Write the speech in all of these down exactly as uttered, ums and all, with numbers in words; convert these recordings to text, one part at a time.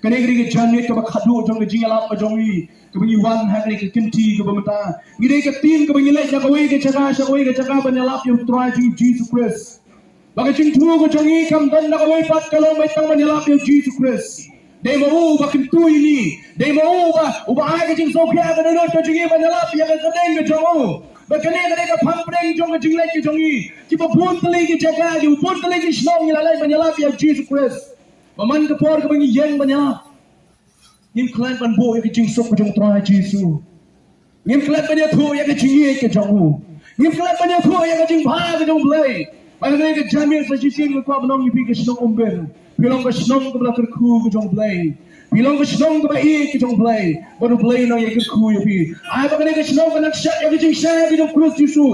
Kane ka dei ka janmiet kaba khadduh jong ka jingïalap ka jong ngi, kaba ngi wan ha kane ka kynti kaba mynta. Ngi dei ka team kaba ngi leit na kawei ka jaka sha kawei ka jaka ban ïalap ïa u Trai jong ngi Jisu Khrist. Ba ka jingthmu ka jong ngi kam don na kawei pat ka long ba tang ban ïalap ïa u Jisu Khrist. Dei ma u uba kyntu ïa ngi, dei ma u uba, uba ai ka jingsngewkhia ka dohnud ka jong ngi ban ïalap ïa ka kyrteng ka jong u. Ba kane ka dei ka phang pdeng jong ka jingleit ka jong ngi. Kiba bun tylli ki jaka, kiba bun tylli ki shnong ngi la leit ban ïalap ïa u Jisu Khrist. Ba man ka por kaba ngi ïeng ban ïalap, ngim klet ban buh ïa ka jingsuk ka jong u Trai Jisu. Ngim klet ban ïathuh ïa ka jingïeit ka jong u. Ngim klet ban ïathuh ïa ka jingbha ka jong u Blei. Ba kane ka janmiet sa shisien nga kwah ban ong ïa phi ka shnong Umbir, phi long ka shnong kaba la kyrkhu ka jong u Blei. Phi long ka shnong kaba ïeit ka jong u Blei. Bad u Blei u nang ïa kyrkhu ïa phi. Ai ba kane ka shnong kan nang shet ïa ka jingshai ka jong u Khrist Jisu.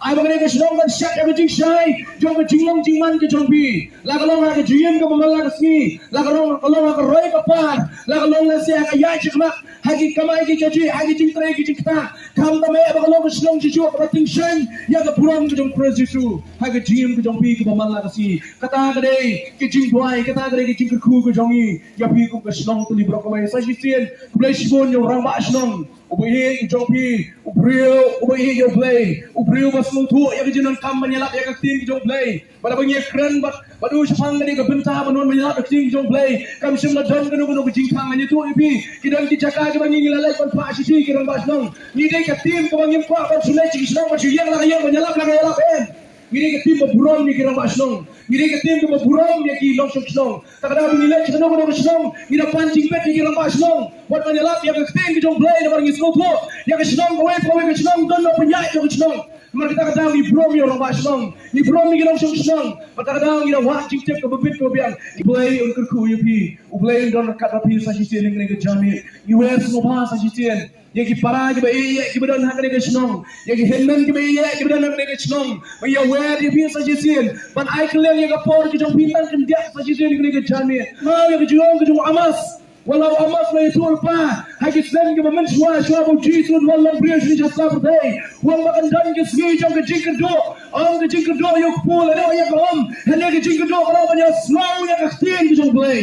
Ai ba kane ka shnong kan shet ïa ka jingshai jong ka jinglong jingman ka jong phi. La ka long ha ka jingim kaba man la ka sngi, la ka long, ka long ha ka roi ka par, la ka long lehse ha ka ïaid ka khlak, ha ki kamai ki kajih, ha ki jingtrei ki jingktah. Khamtam eh ba ka long ka shnong shisha kaba tyngshaiñ ïa ka burom ka jong u Khrist Jisu ha ka jingim ka jong phi kaba man la ka sngi. Kata ka dei ka jingduwai, kata ka dei ka jingkyrkhu ka jong ngi ïa phi kum ka shnong Tuli Baroh Kmie. Sa shisien khublei shibun ïa u rangbah shnong, uba ïeit jong phi, u briew uba ïeit ïa u Blei, u briew ba sngewthuh ïa ka jingdonkam ban ïalap ïa ka ktien ka jong u Blei. Bad haba ngi ïakren bad, bad u shaphang kane ka bynta ban wan ban ïalap ïa ka ktien ka jong u Blei, kam shym la don kano kano ka jingkhang. Ngan ïathuh ïa phi, ki don ki jaka kiba ngi, ngi la leit ban phah shithi ki rangbah shnong. Ngi dei ka team kaba ngim kwah ban shu leit sha ki shnong ban shu ïeng la ka ïeng, ban ïalap la ka ïalap, em. Ngi dei ka team ba burom ïa ki rangbah shnong. Ngi dei ka team kaba burom ïa ki nongshong shnong. Te ka daw ba ngi leit sha kano kano ka shnong, ngi da pan jingbit ïa ki rangbah shnong wat ban ïalap ïa ka ktien ka jong u Blei, namar ngi sngewthuh ïa ka shnong kawei pa kawei ka shnong don la pynïaid jong ka shnong. Namar kata ka daw ngi burom ïa u rangbah shnong, ngi burom ïa ki nongshong shnong. Bad kata ka daw ngi da wad jingtip kaba bit kaba biang. U Blei un kyrkhu ïa phi, u Blei un don ryngkat bad phi sa shisien ha kane ka janmiet. Ngi wer sngewbha sa shisien ïa ki para kiba ïeit kiba don ha kane ka shnong, ïa ki hynmen kiba ïeit kiba don ha kane ka shnong. Ba ngi ïawer ïa phi sa shisien ban ai kylliang ïa ka por ka jong phi tang khyndiat sa shisien ha kane ka janmiet. Nga ïa ka jinglong ka jong u Amos. Wat la u Amos u la ïathuh lypa ha ki snem kiba mynshuwa, shuwa ba u Jisu un wan long briew sha kane ka sla pyrthei, u ong ba kan don ka sngi jong ka jingkyrduh. Ong ka jingkyrduh ïa u kpu lane ïa ka um. Hynrei ka jingkyrduh ka long ban ïasngew ïa ka ktien ka jong u Blei.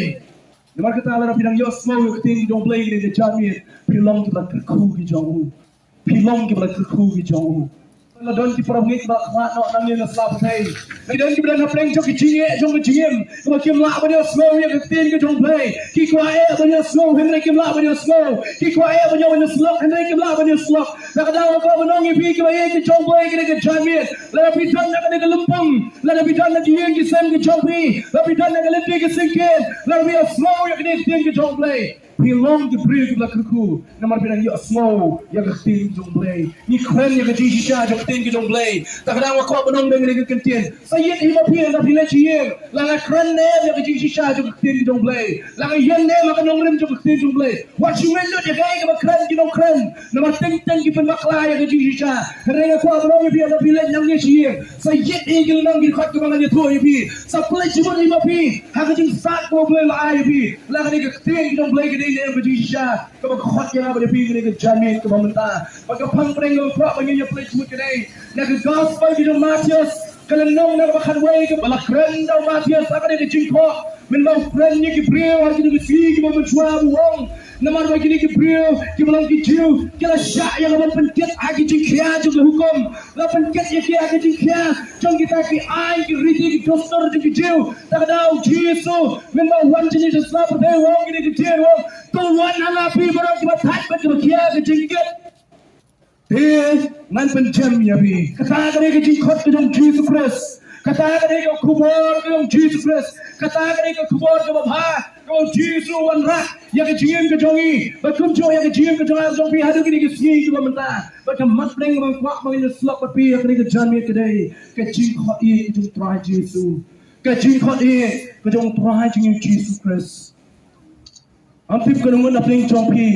Namar kata lada phi dang ïohsngew ïa ka ktien ka jong u Blei ha kane ka janmiet, phi long kiba la kyrkhu ki jong u. Phi long kiba la kyrkhu ki jong u. La don ki para bangeit kiba la khlad noh nangne na sla pyrthei. Ki don kiba don hapdeng jong ki jingeh jong ki jingim, kiba kim lah ban ïohsngew ïa ka ktien ka jong u Blei. Ki kwah eh ban ïohsngew hynrei kim lah ban ïohsngew. Ki kwah eh ban ïoh ban ïohsngew hynrei kim lah ban ïohsngew. Na ka daw nga kwah ban ong ïa phi kiba ïeit ki jong u Blei ha kane ka janmiet, lada phi don ha kane ka lympung, lada phi don ha ki ïing ki sem ki jong phi, lada phi don ha ka lynti ka syngkien, lada phi ïohsngew ïa kane ka ktien ka jong u Blei, phi long ki briew kiba la kyrkhu. Namar phi dang ïohsngew ïa ka ktien jong u Blei. Ngi kren ïa ka jingshisha jong ka ktien ka jong u Blei. Te ka daw nga kwah ban ong da kane ka kyntien, sa ïit hi ma phi, lada phi leit sha ïing, la nga kren ne em ïa ka jingshisha jong ka ktien ka jong u Blei, la nga ïeng ne em ha ka nongrim jong ka ktien jong u Blei. Wat shu ngeit lut ïa kaei kaba kren ki nongkren. Namar teng teng ki pynbakla ïa ka jingshisha. Hynrei nga kwah ban ong ïa phi, lada phi leit nangne sha ïing, sa ïit hi ki lynnong ki dkhot kiba ngan ïathuh ïa phi. Sa plie jingmut hi ma phi ha ka jingstad kaba u Blei u la ai ïa phi. La ka dei ka ktien ka jong u Blei ka dei ne em ka jingshisha kaba khot ïa nga bad ïa phi ha kane ka janmiet kaba mynta. Bad ka phang pdeng kaba nga kwah ba ngin ïa plie jingmut ka dei na ka gospel ka jong u Mathaios, ka lynnong na kaba khatwei, kaba la kren da u Mathaios ha kane ka jingkhoh. Mynba u kren ïa ki briew ha kine ki sngi kiba mynshuwa, u ong, namar ba kine ki briew kiba long ki Jiw ki la shah ïa ka ban pynkit ha ki jingkhia jong ka hukum. La pynkit ïa ki ha ki jingkhia jong kita ki aiñ, ki riti, ki dustur jong ki Jiw. Te ka daw u Jisu mynba u wan shane sha sla pyrthei u ong kine ki ktien, u ong, to wan ha nga phi baroh kiba thait bad kiba khia ka jingkit, te ngan pynjem ïa phi. Kata ka dei ka jingkhot ka jong u Jisu Khrist. Kata ka dei ka khubor ka jong u Jisu Khrist. Kata ka dei ka khubor kaba bha kaba u Jisu u wanrah ïa ka jingim ka jong ngi, bad kumjuh ïa ka jingim ka jong nga jong phi haduh kine ki sngi kiba mynta. Bad ka mat pdeng kaba nga kwah ba ngin ïa sngap bad phi ha kane ka janmiet ka dei ka jingkhot ïa ka jong u Trai Jisu. Ka jingkhot ïa ka jong u Trai jong ngi u Jisu Khrist. Ngam tip katno ngut na pdeng jong phi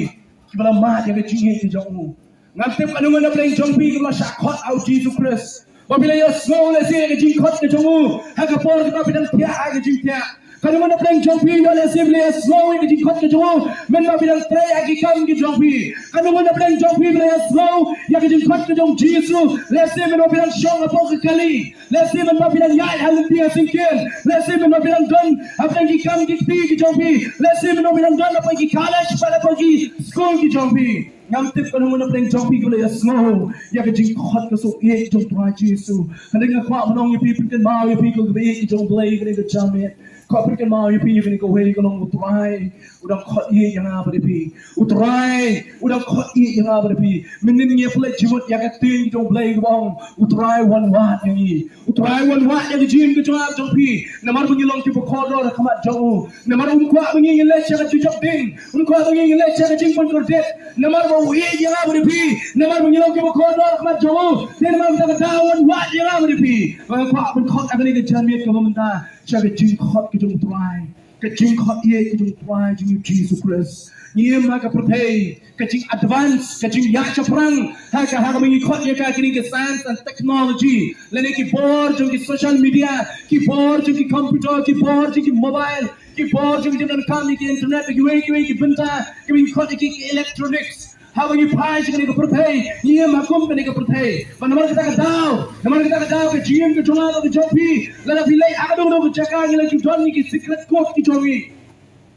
kiba la mad ïa ka jingïeit ka jong u. Ngam tip katno ngut na pdeng jong phi kiba la shah khot ha u Jisu Khrist. Ba phi la ïohsngew lehse ïa ka jingkhot ka jong u ha ka por kaba phi dang thiah ha ka jingthiah. Katno ngut na pdeng jong phi ïoh lehse ba la ïasngew ïa ka jingkhot ka jong u mynba phi dang trei ha ki kam ki jong phi? Katno ngut na pdeng jong phi ba la ïasngew ïa ka jingkhot ka jong u Jisu lehse mynba phi dang shong hapoh ka kali, lehse mynba phi dang ïaid ha lynti ha syngkien, lehse mynba phi dang don ha pdeng ki kam ki kti ki jong phi, lehse mynba phi dang don hapoh ki college bad hapoh ki skul ki jong phi? Ngam tip katno ngut na pdeng jong phi kiba la ïasngew ïa ka jingkhot ka suk ïeit jong u Trai Jisu. Hynrei nga kwah ban ong ïa phi, pynkynmaw ïa phi ko kiba ïeit ki jong U Blei kane ka janmiet. Kwah pynkynmaw ïa phi ïa kane kawei ka long U Trai u dang khot ïeit ïa nga bad ïa phi. U Trai u dang khot ïeit ïa nga bad ïa phi. Mynnin ngi ïa pynleit jingmut ïa ka ktien jong U Blei kaba ong U Trai u wan wad ïa ngi. U Trai u wan wad ïa ka jingim ka jong nga jong phi. Namar ba ngi long kiba kordor ha khmat jong u. Namar um kwah ba ngi ngin leit sha ka jujok ding. Um kwah ba ngi ngin leit sha ka jingpynkordit. Namar ba u ïeit ïa nga bad ïa phi. Namar ba ngi long kiba kordor ha khmat jong u. Te namar kata ka daw u wan wad ïa nga bad ïa phi. Ba nga kwah ban khot ha kane ka janmiet kaba mynta sha ka jingkhot ka jong U Trai. Ka jingkhot ïeit ka jong U Trai jong ngi U Jisu Khrist. Ngi im ha ka pyrthei ka jing advance, ka jingïaid shaphrang ha ka, ha kaba ngi khot ïa ka kine ki science and technology, lane ki bor jong ki social media, ki bor jong ki computer, ki bor jong ki mobile, ki bor jong ki jingdonkam ïa ki internet, kiwei kiwei ki bynta kiba ngi khot ïa ki, ki electronics. Haba ngi phai sha kane ka pyrthei, ngi im ha kum kane ka pyrthei. Bad namar kata ka daw, namar kata ka daw ka jingim ka jong nga bad ka jong phi, lada phi leit ha kano kano ka jaka ngi la ju don ïa ki secret code ki jong ngi.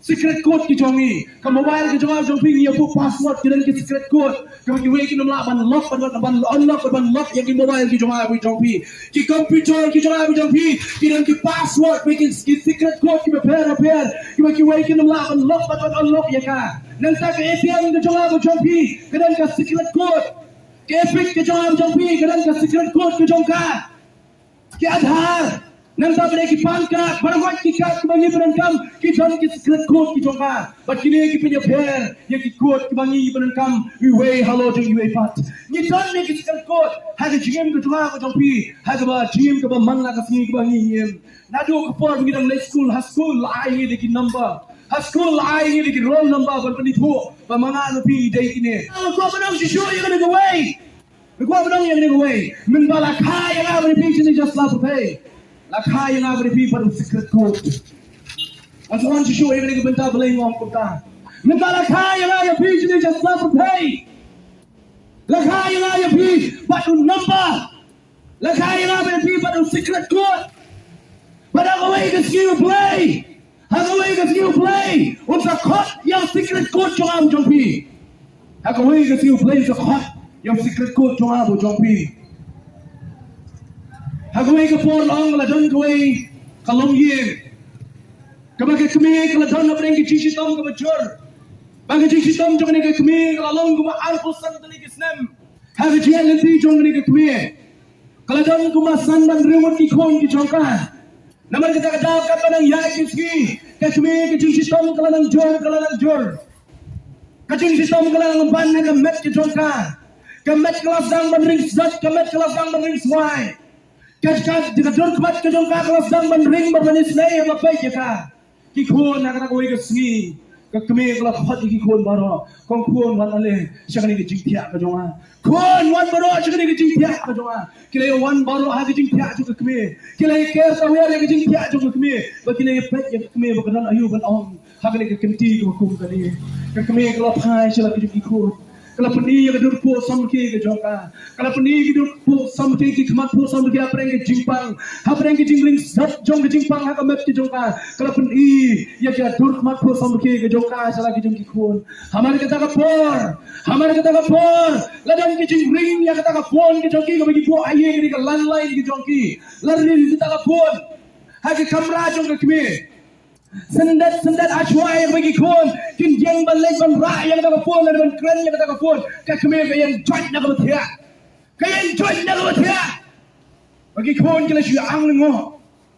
Secret code ki jong ngi. Ka mobile ka jong nga jong phi ngi ïa buh password, ki don ki secret code. Kaba kiwei kin ym lah ban lock, ban, ban, ban unlock, ban lock ïa ki mobile ki jong nga ki jong phi. Ki computer ki jong nga ki jong phi ki don ki password, ki, ki secret code kiba pher bapher, kiba kiwei kin ym lah ban lock, ban, ban unlock ïa ka. Nangta ka A T M ka jong nga ka jong phi ka don ka secret code. Ka EPIC ka jong nga ka jong phi ka don ka secret code ka jong ka. Ki Aadhaar, nangta ba dei ki PAN card, baroh ki card kiba ngi pyndonkam ki don ki secret code ki jong ka. Bad kine ki pynïapher ïa ki code kiba ngi pyndonkam iwei halor jong iwei pat. Ngi don ïa ki secret code ha ka jingim ka jong nga ka jong phi, ha kaba jingim kaba man la ka sngi kaba ngi im. Naduh ka por ba ngi dang leit skul, ha skul la ai ngi da ki number. Ha skul la ai ngi da ki roll number ban pynithuh ba ma nga na phi ngi dei kine. Nga kwah ban ong shisha ïa kane kawei. Nga kwah ban ong ïa kane kawei. Mynba la kha ïa nga bad ïa phi shane sha sla pyrthei, la kha ïa nga bad ïa phi bad u secret code. Nga shu wan shisha ïa kane ka bynta balei nga ong kumta. Mynba la kha ïa nga ïa phi shane sha sla pyrthei, la kha ïa nga ïa phi bad u number. La kha ïa nga bad ïa phi bad u secret code. Bad ha kawei ka sngi U Blei, ha kawei ka sngi U Blei un sa khot ïa u secret code jong nga bad jong phi. Ha kawei ka sngi U Blei un sa khot ïa u secret code jong nga bad jong phi. Ha kawei ka por la ong la don kawei ka longïing kaba ka kmie ka la don hapdeng ka jingshitom kaba jur. Ba ka jingshitom jong kane ka kmie ka la long kumba arphew san tylli ki snem. Ha ka jingïaid lynti jong kane ka kmie ka la don kumba san ban hynriew ngut ki khun ki jong ka. Namar kata ka daw katba nang ïaid ki sngi, ka kmie ka jingshitom ka la nang jur, ka la nang jur. Ka jingshitom ka la nang ban ha ka met ka jong ka. Ka met ka la sdang ban ring sdot, ka met ka la sdang ban ring swai. Ka, ka, ka dur khmat ka jong ka ka la sdang ban ring bad ban isynei haba peit ïa ka. Ki khun, ha kata kawei ka sngi ka kmie ka la khot ïa ki khun baroh, kong khun wan ale sha kane ka jingthiah ka jong nga. Khun wan baroh sha kane ka jingthiah ka jong nga. Ki la ïa wan baroh ha ka jingthiah jong ka kmie. Ki la ïa ker tawiar ïa ka jingthiah jong ka kmie. Ba ki la ïa peit ïa ka kmie ba ka don aïu ban ong ha kane ka kynti kaba kum kane. Ka kmie ka la phai sha la ka jong ki khun. Ka la pyni ïa ka dur phuh samrkhie ka jong ka. Ka la pyni ïa ka dur phuh samrkhie, ki khmat phuh samrkhie hapdeng ka jingpang. Hapdeng ka jingring sdot jong ka jingpang ha ka met ka jong ka. Ka la pyni ïa ka dur khmat phuh samrkhie ka jong ka sha la ka jong ki khun. Hamar kata ka por, hamar kata ka por la don ka jingring ïa kata ka phone ka jong ki kaba ki buh ha ïing, ka landline ka jong ki. La ring kata ka phone ha ka kamra jong ka kmie. Syndet syndet, ha shuwa ïa kaba ki khun kin ïeng ban leit ban rah ïa kata ka phone lane ban kren ïa kata ka phone, ka kmie ka ïeng joit na kaba thiah. Ka ïeng joit na kaba thiah. Ba ki khun ki la shu ïa ang lyngngoh.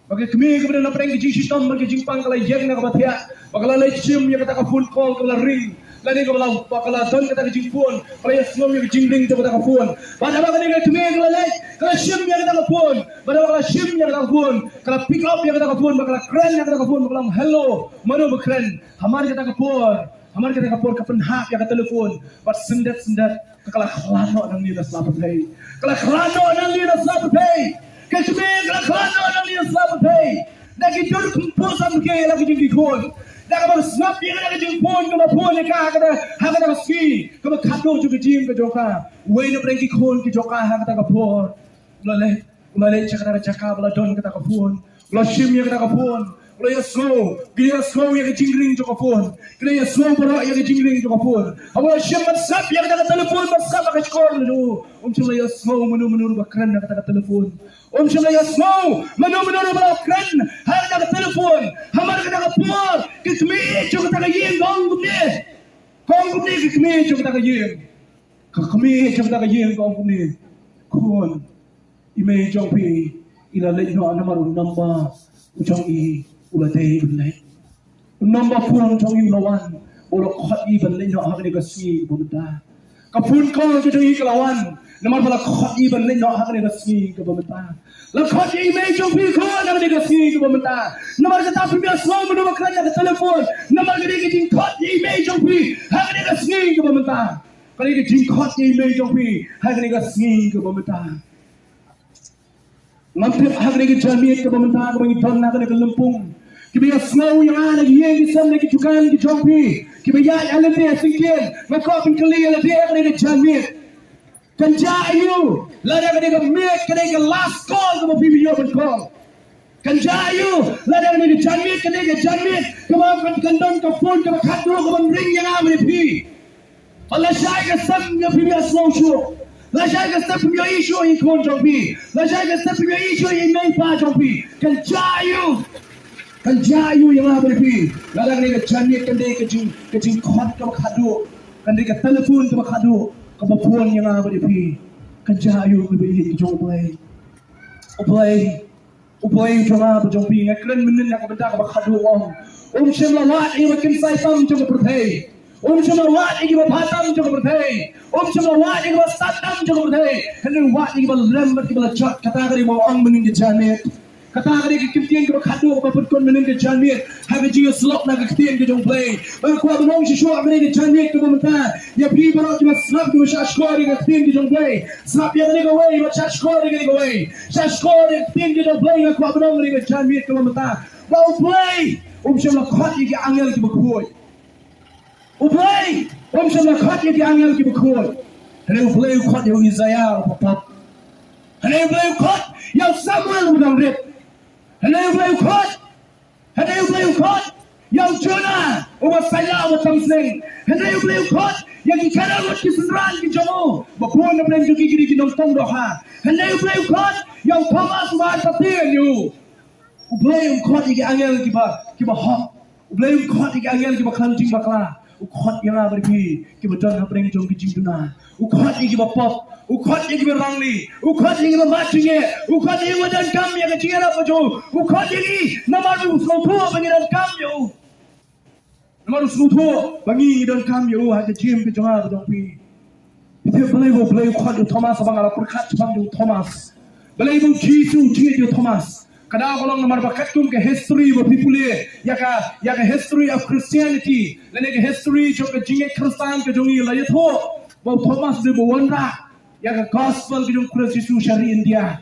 Ba ka kmie kaba don hapdeng ka jingshitom bad ka jingpang ka la ïeng na kaba thiah. Ba ka la leit shim ïa kata ka phone call kaba la ring. Lane kaba la, ba ka la don kata ka jingphone, ka la ïa sngew ïa ka jingring jong kata ka phone. Bad haba kane ka kmie ka la leit, ka la shim ïa kata ka phone. Bad haba ka la shim ïa kata ka phone, ka la pick up ïa kata ka phone, ba ka la kren ïa kata ka phone, ba ka la ong, "Hello, mano ba kren?" Hamar kata ka por, hamar kata ka por ka pynhap ïa ka telephone. Bad syndet syndet ka la khlad noh nangne na sla pyrthei. Ka la khlad noh nangne na sla pyrthei. Ka kmie ka la khlad noh nangne na sla pyrthei. Da ki dur khumput samrkhie ïa la ki jong ki khun. Da kaba sngap ïa ka jingphun kaba phun ïa ka ha kata, ha kata ka sngi kaba khatduh jong ka jingim ka jong ka. Uwei na pdeng ki khun ki jong ka ha kata ka por, u la leit, u la leit sha kata ka jaka ba la don kata ka phun. U la shim ïa kata ka phun. U la ïasngew, ki ïasngew ïa ka jingring jong ka phun. Ki la ïasngew baroh ïa ka jingring jong ka phun. Haba u la shim ban sngap ïa kata ka telephone ban sngap ha ka shkor jong u, um shym la ïasngew mano mano ruh ba kren ha kata ka telephone. Um shym la ïasngew mano mano ruh ba la kren ha kata ka telephone. Hamar kata ka por, ka kmie jong kata ka ïing ka ong kumne. Ka ong kumne ka kmie jong kata ka ïing. Ka kmie jong kata ka ïing ka ong kumne. Khun, i mei jong phi i la leit noh namar u number u jong i u la dei ban leit. U number phone jong i u la wan. U la khot i ban leit noh ha kane ka sngi ba mynta. Ka phone call ka jong i ka la wan namar ba la khot i ban leit noh ha kane ka sngi kaba mynta. La khot ïa i mei jong phi khun ha kane ka sngi kaba mynta. Namar kata phim ïasngew mano ba kren ha ka telephone. Namar kane ka jingkhot ïa i mei jong phi ha kane ka sngi kaba mynta. Kane ka jingkhot ïa i mei jong phi ha kane ka sngi kaba mynta. Ngam tip ha kane ka janmiet kaba mynta kaba ngi don ha kane ka lympung. Kiba ïasngew ïa nga na ki ïing ki sem na ki dukan ki jong phi. Kiba ïaid ha lade ha syngkien. Nga kwah ban kylli ïa lade ha kane ka janmiet. Kan jia aïu lada kane ka miet ka dei ka last call kaba phi ïoh ban call? Kan jia aïu lada kane ka janmiet ka dei ka janmiet kaba kan, kan don ka phone kaba khatduh kaban ring ïa nga bad ïa phi? Ba lashai ka step ïa phi ïa sngew shuh. Lashai ka step ïa ïohi shuh ïa i khun jong phi. Lashai ka step ïa ïohi shuh ïa i mei pa jong phi. Kan jia aïu? Kan jia aïu ïa nga bad ïa phi? Lada kane ka janmiet kan dei ka jing, ka jingkhot kaba khatduh. Kan dei ka telephone kaba khatduh kaba phone ïa nga bad ïa phi. Kan jia aïu kiba ïeit ki jong U Blei? U Blei, U Blei u jong nga bad jong phi, nga kren mynnin na ka bynta kaba khatduh, u ong. Um shym la wad ïa kiba kynsai tam jong ka pyrthei. Um shym la wad ïa kiba bha tam jong ka pyrthei. Um shym la wad ïa kiba stad tam jong ka pyrthei. Hynrei wad ïa kiba lem bad kiba la jot. Kata ka dei ba u ong mynnin ka janmiet. Kata ka dei ka ktien kaba khatduh kaba pynkut mynnin ka janmiet ha ka jingïasyllok na ka ktien ka jong U Blei. Ba nga kwah ban ong shisha ha kane ka janmiet kaba mynta ïa phi baroh kiba sngap kiba shahshkor ïa ka ktien ka jong U Blei. Sngap ïa kane kawei, ba shahshkor ïa kane kawei. Shahshkor ïa ka ktien ka jong U Blei, nga kwah ban ong ha kane ka janmiet kaba mynta ba U Blei um shym la khot ïa ki angel kiba khuid. U Blei um shym la khot ïa ki angel kiba khuid. Hynrei U Blei u khot ïa u Isaiah uba pop. Hynrei U Blei u khot ïa u Samuel uba dang rit. Hynrei U Blei u khot, hynrei U Blei u khot ïa u Jonah uba saila, uba tam seng. Hynrei U Blei u khot ïa ki khadar ngut ki synran ki jong u ba bun na pdeng jong ki ki dei ki nongtong dohkha. Hynrei U Blei u khot ïa u Thomas uba artatien ïa u. U Blei um khot ïa ki angel kiba, kiba hok. U Blei um khot ïa ki angel kiba khlem jingbakla. U khot ïa nga bad ïa phi kiba don ha pdeng jong ki jingduna. U khot ïa kiba pop. U khot ïa kiba rangli. U khot ïa kiba mad jingeh. U khot ïa kiba donkam ïa ka jingïarap ka jong u. U khot ïa ngi namar u sngewthuh ba ngi donkam ïa u. Namar u sngewthuh ba ngi ngi donkam ïa u ha ka jingim ka jong nga ka jong phi. Phi tip balei ba U Blei u khot ïa u Thomas? Haba nga la pyrkhat shaphang ïa u Thomas, balei ba u Jisu u jied ïa u Thomas? Ka daw ka long namar ba katkum ka history ba phi pule ïa ka, ïa ka history of Christianity lane ka history jong ka jingngeit Khristan ka jong ngi, la ïathuh ba u Thomas u dei ba wanrah ïa ka gospel ka jong u Khrist Jisu sha ri India.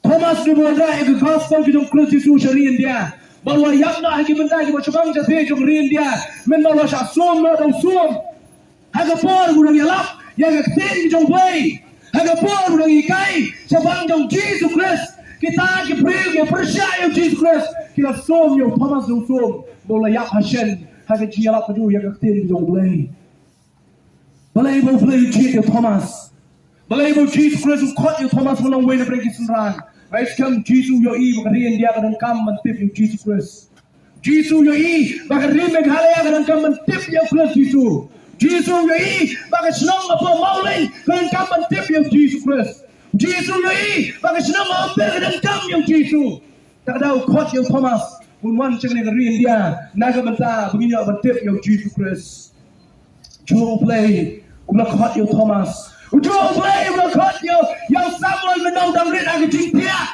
Thomas u dei ba wanrah ïa ka gospel ka jong u Khrist Jisu sha ri India. Ba u la ïap noh ha ki bynta kiba shibang shatei jong ri India. Mynba u la shah sum noh da u sum. Ha ka por ba u dang ïalap ïa ka ktien ka jong U Blei, ha ka por ba u dang hikai shaphang jong u Jisu Khrist, kita ki briew ki pyrshah ïa u Jisu Khrist, ki la sum ïa u Thomas da u sum. Ba u la ïap ha shen ha ka jingïalap ka jong u ïa ka ktien ka jong U Blei. Balei ba U Blei u jied ïa u Thomas? Balei ba u Jisu Khrist u khot ïa u Thomas ban long uwei na pdeng ki synran? Ba u Jisu u ïohi ba ka ri India ka donkam ban tip ïa u Jisu Khrist. Jisu u ïohi ba ka ri Meghalaya ka donkam ban tip ïa u Khrist Jisu. Jisu u ïohi ba ka shnong hapoh Mawleng ka donkam ban tip ïa u Jisu Khrist. Jisu u ïohi ba ka shnong hapoh Pir ka donkam ïa u Jisu. Te ka daw u khot ïa u Thomas ban wan sha kane ka ri India na ka bynta ba ngin ïoh ban tip ïa u Jisu Khrist. Ujuh U Blei u la khot ïa u Thomas. Ujuh U Blei u la khot ïa, ïa u Samuel mynba u dang rit ha ka jingthiah.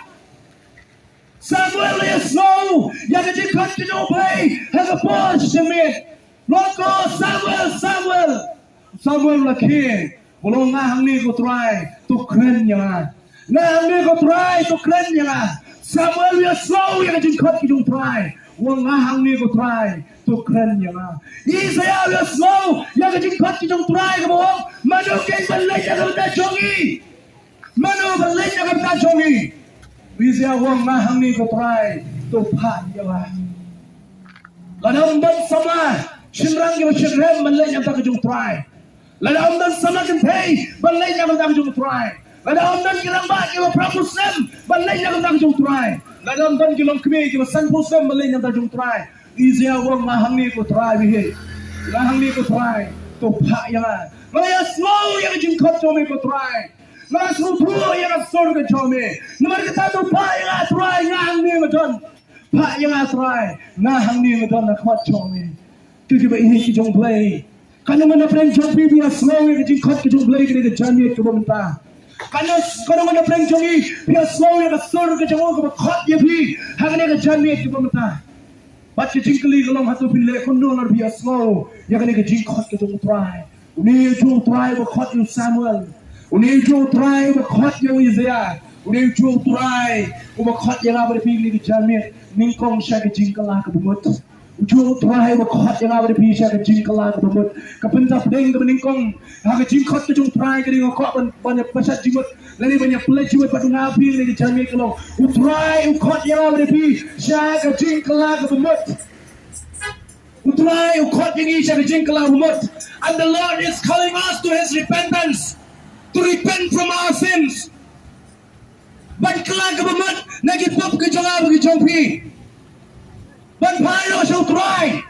Samuel u la ïasngew ïa ka jingkhot ka jong U Blei ha ka por sha miet. Lok ko Samuel, Samuel. Samuel u la khie. U ong, nga hangne ko Trai, to kren ïa nga. Nga hangne ko Trai, to kren ïa nga. Samuel u ïohsngew ïa ka jingkhot ka jong U Trai. U ong, nga hangne ko Trai, to kren ïa nga. Isaiah u ïohsngew ïa ka jingkhot ka jong U Trai kaba ong, mano ken ban leit na ka bynta jong ngi? Mano ban leit na ka bynta jong ngi? Isaiah u ong, nga hangne ko Trai, to phah ïa nga. Lada ym don samla shynrang kiba shyrkhei ban leit na ka bynta ka jong U Trai. Lada ym don samla kynthei ban leit na ka bynta ka jong U Trai. Lada ym don ki rangbah kiba pra muslim ban leit na ka bynta ka jong U Trai. Lada ym don ki longkmie kiba san muslim ban leit na ka bynta ka jong U Trai. Isaiah u ong, nga hangne ko Trai, bihi. Nga hangne ko Trai, to phah ïa nga. Nga ïohsngew ïa ka jingkhot jong me ko Trai. Nga sngewthuh ïa ka sur ka jong me. Namar kata to phah ïa nga Trai, nga hangne nga don. Phah ïa nga Trai, nga hangne nga don ha khmat jong me. Ki kiba ïeit ki jong U Blei, katno ngut na pdeng jong phi ba ïohsngew ïa ka jingkhot ka jong U Blei kane ka janmiet kaba mynta? Katno, katno ngut na pdeng jong ngi ba ïohsngew ïa ka sur ka jong u kaba khot ïa phi ha kane ka janmiet kaba mynta? Bad ka jingkylli ka long, hato phi leh kumno lada phi ïohsngew ïa kane ka jingkhot ka jong U Trai? Une u juh U Trai uba khot ïa u Samuel. Une u juh U Trai uba khot ïa u Isaiah. Une u juh U Trai uba khot ïa nga bad phi kane ka janmiet nyngkong sha ka jingkylla kaba mut. U juh U Trai uba khot ïa nga bad phi sha ka jingkylla kaba mut. Ka bynta pdeng kaba nyngkong ha ka jingkhot ka jong U Trai ka dei, nga kwah ban, ban ïa pynshad jingmut lane ban ïa pynleit jingmut bad nga bad phi kane ka janmiet ka long, U Trai u khot ïa nga bad phi sha ka jingkylla kaba mut. U Trai u khot ïa ngi sha ka jingkylla kaba mut. And the Lord is calling us to his repentance, to repent from our sins. Ban kylla kaba mut na ki pop ka jong nga bad ka jong phi. Ban phai noh sha U Trai.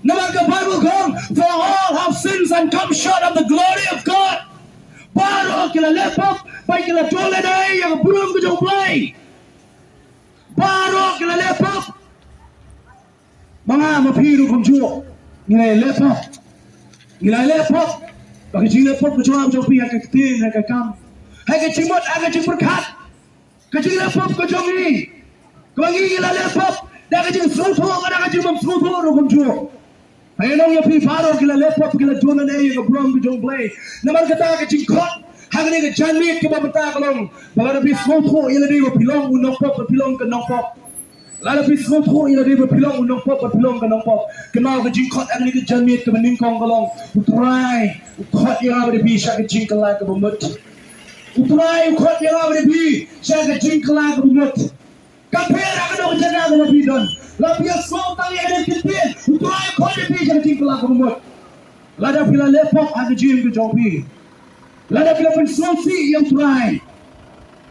Namar ka Bible ka ong, for all have sins and come short of the glory of God. Baroh ki la leh pop bad ki la duh lehnoh ïa ka burom ka jong U Blei. Baroh ki la leh pop. Ma nga ma phi ruh kumjuh, ngi la leh pop. Ngi la leh pop. Ba ka jingleh pop ka jong nga jong phi ha ka ktien, ha ka kam, ha ka jingmut, ha ka jingpyrkhat. Ka jingleh pop ka jong ngi, kaba ngi ngi la leh pop da ka jingsngewthuh, da ka jingbym sngewthuh ruh kumjuh. Hynrei ïa phi baroh ki la leh pop, ki la duh lehnoh ïa ka burom ka jong U Blei. Namar kata ka jingkhot ha kane ka janmiet kaba mynta ka long ba lada phi sngewthuh ïa lade ba phi long u nongpop, ba phi long ka nongpop. Lada phi sngewthuh ïa lade ba phi long u nongpop, ba phi long ka nongpop, kynmaw ka jingkhot ha kane ka janmiet kaba nyngkong ka long, U Trai u khot ïa nga bad phi sha ka jingkylla kaba mut. U Trai u khot ïa nga bad phi sha ka jingkylla kaba mut. Ka pher ha kano ka jaka kaba phi don, lada phi ïohsngew tang ïa kane ka ktien, U Trai u khot ïa phi sha ka jingkylla kaba mut. Lada phi la leh pop ha ka jingim ka jong phi, lada phi la pynsngewsih ïa U Trai,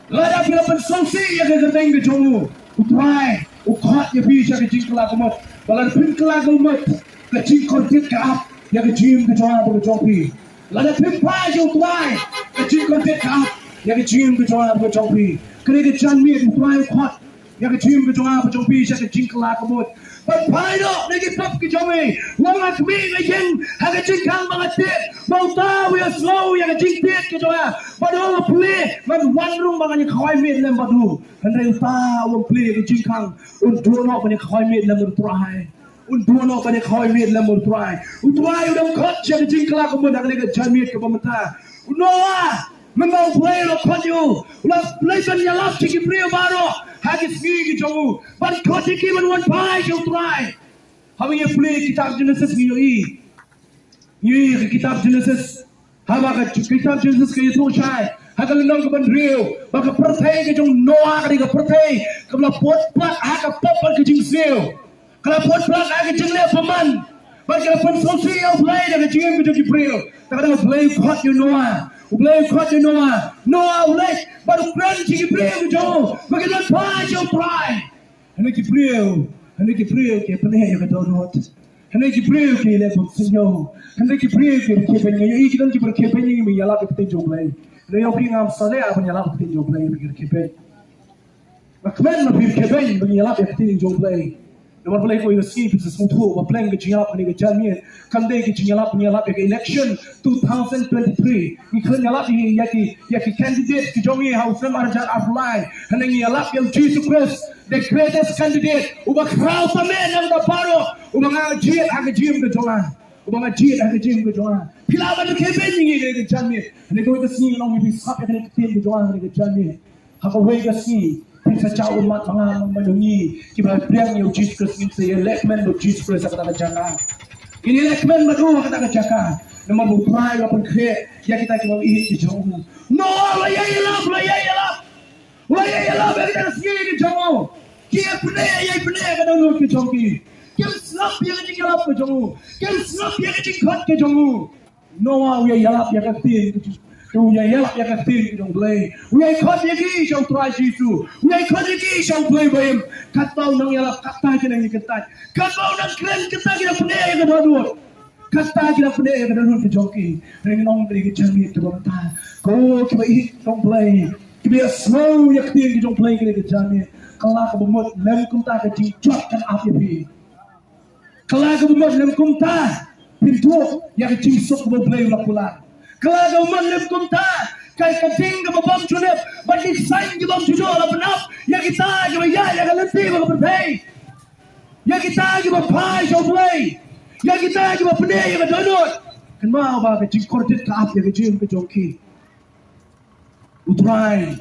lada phi la pynsngewsih ïa ka kyrteng ka jong u, U Trai u khot ïa phi sha ka jingkylla kaba mut. Ba lada phim kylla kaba mut, ka jingkordit ka ap ïa ka jingim ka jong nga bad ka jong phi. Lada phim phai sha U Trai, ka jingkordit ka ap ïa ka jingim ka jong nga bad ka jong phi. Kane ka janmiet U Trai u khot ïa ka jingim ka jong nga bad jong phi sha ka jingkylla kaba mut. Ban phai noh na ki pop ki jong ngi. Nga khmih nga ïeng ha ka jingkhang ba nga tied, ba uta u ïohsngew ïa ka jingtied ka jong nga. Bad u ong, plie, ngan wan rung ba ngan ïa khawai miet lem bad u. Hynrei uta u ym plie ïa ka jingkhang, un duh noh ban ïa khawai miet lem bad U Trai. Un duh noh ban ïa khawai miet lem bad U Trai. U Trai u dang khot sha ka jingkylla kaba mut ha kane ka janmiet kaba mynta. U Noah, mynba U Blei u la khot ïa u, u la leit ban ïalap sha ki briew baroh ha ki sngi ki jong u, ban khot ïa ki ban wan phai sha U Trai. Haba ngi plie kitab Genesis ngi ïohi, ngi ïohi ha ka kitab Genesis, haba ka kitab Genesis ka ïathuh shai ha ka lynnong kaba hynriew ba ka pyrthei ka jong u Noah ka dei ka pyrthei kaba la put palat ha ka pop bad ka jingsniew. Ka la put palat ha ka jingleh bymman bad ka la pynsngewsih ïa U Blei da ka jingim ka jong ki briew. Te ka dang U Blei u khot ïa u Noah, U Blei u khot ïa u Noah, Noah u leit bad u kren sha ki briew ka jong u ba kin wan phai sha U Trai. Hynrei ki briew, hynrei ki briew ki pyneh ïa ka dohnud. Hynrei ki briew ki leh bymsniew. Hynrei ki briew ki rkhie beiñ. Ngi ïohi ki don kiba rkhie beiñ, ngi ïalap ïa ka ktien jong U Blei. Hynrei ïa phi ngam salia ban ïalap ïa ka ktien jong U Blei, ki rkhie beiñ. Nga kmen ba phi rkhie beiñ ban ïalap ïa ka ktien jong U Blei. Namar balei? Ko ïa ka sngi phi sa sngewthuh ba pleng ka jingïalap kane ka janmiet kam dei ka jingïalap, ngi ïalap ïa ka election two thousand twenty-three. Ngi khlem ïalap ïa ki, ïa ki candidate ki jong ngi ha u snem arhajar arphew lai. Hynrei ngi ïalap ïa u Jisu Khrist, the greatest candidate, uba khraw tymmen na ka bynta baroh, uba nga jied ha ka jingim ka jong nga. Uba nga jied ha ka jingim ka jong nga. Phi lah ban rkhie beiñ ïa ngi kane ka janmiet. Hynrei kawei ka sngi nga ong ïa phi, sngap ïa kane ka ktien ka jong nga kane ka janmiet. Ha kawei ka sngi, Phi sa jaw ummat ma nga, ma ngi kiba pdiang ïa u Jisu Khrist, ngin sa ïalehkmen bad u Jisu Khrist ha kata ka jaka. Ngin ïalehkmen bad u ha kata ka jaka. Namar ba u Trai u la pynkhreh ïa kita kiba ïeit ki jong u. Noah u la ïai ïalap, u la ïai ïalap. U la ïai ïalap ïa kita ki sngi ki jong u. Ki ïa pyneh, ïai pyneh ka dohnud ki jong ki. Kim sngap ïa ka jingïalap ka jong u. Kim sngap ïa ka jingkhot ka jong u. Noah u ïai ïalap ïa ka ktien, u ïai ïalap ïa ka ktien ka jong U Blei. U ïai khot ïa ki sha u Trai Jisu. U ïai khot ïa ki sha U Blei ba im. Katba u nang ïalap, kata ki nang ïa kyntait. Katba u nang kren, kata ki nang pyneh ïa ka dohnud. Kata ki nang pyneh ïa ka dohnud ka jong ki. Hynrei ngi ong kane ka janmiet kaba mynta, ko kiba ïeit jong U Blei, kiba ïasngew ïa ka ktien ka jong U Blei kane ka janmiet, ka la kaba mut lem kumta ka jingjot kan ap ïa phi. Ka la kaba mut lem kumta phin duh ïa ka jingsuk kaba U Blei u la kular. Ka la kaba mut lem kumta ka, ka ding kaba bym ju nep bad ki saiñ ki bym ju duh la pynap ïa kita kiba ïaid ïa ka lynti ba ka pyrthei, ïa kita kiba phai sha U Blei, ïa kita kiba pyneh ïa ka dohnud. Kynmaw ba ka jingkordit ka ap ïa ka jingim ka jong ki. U Trai,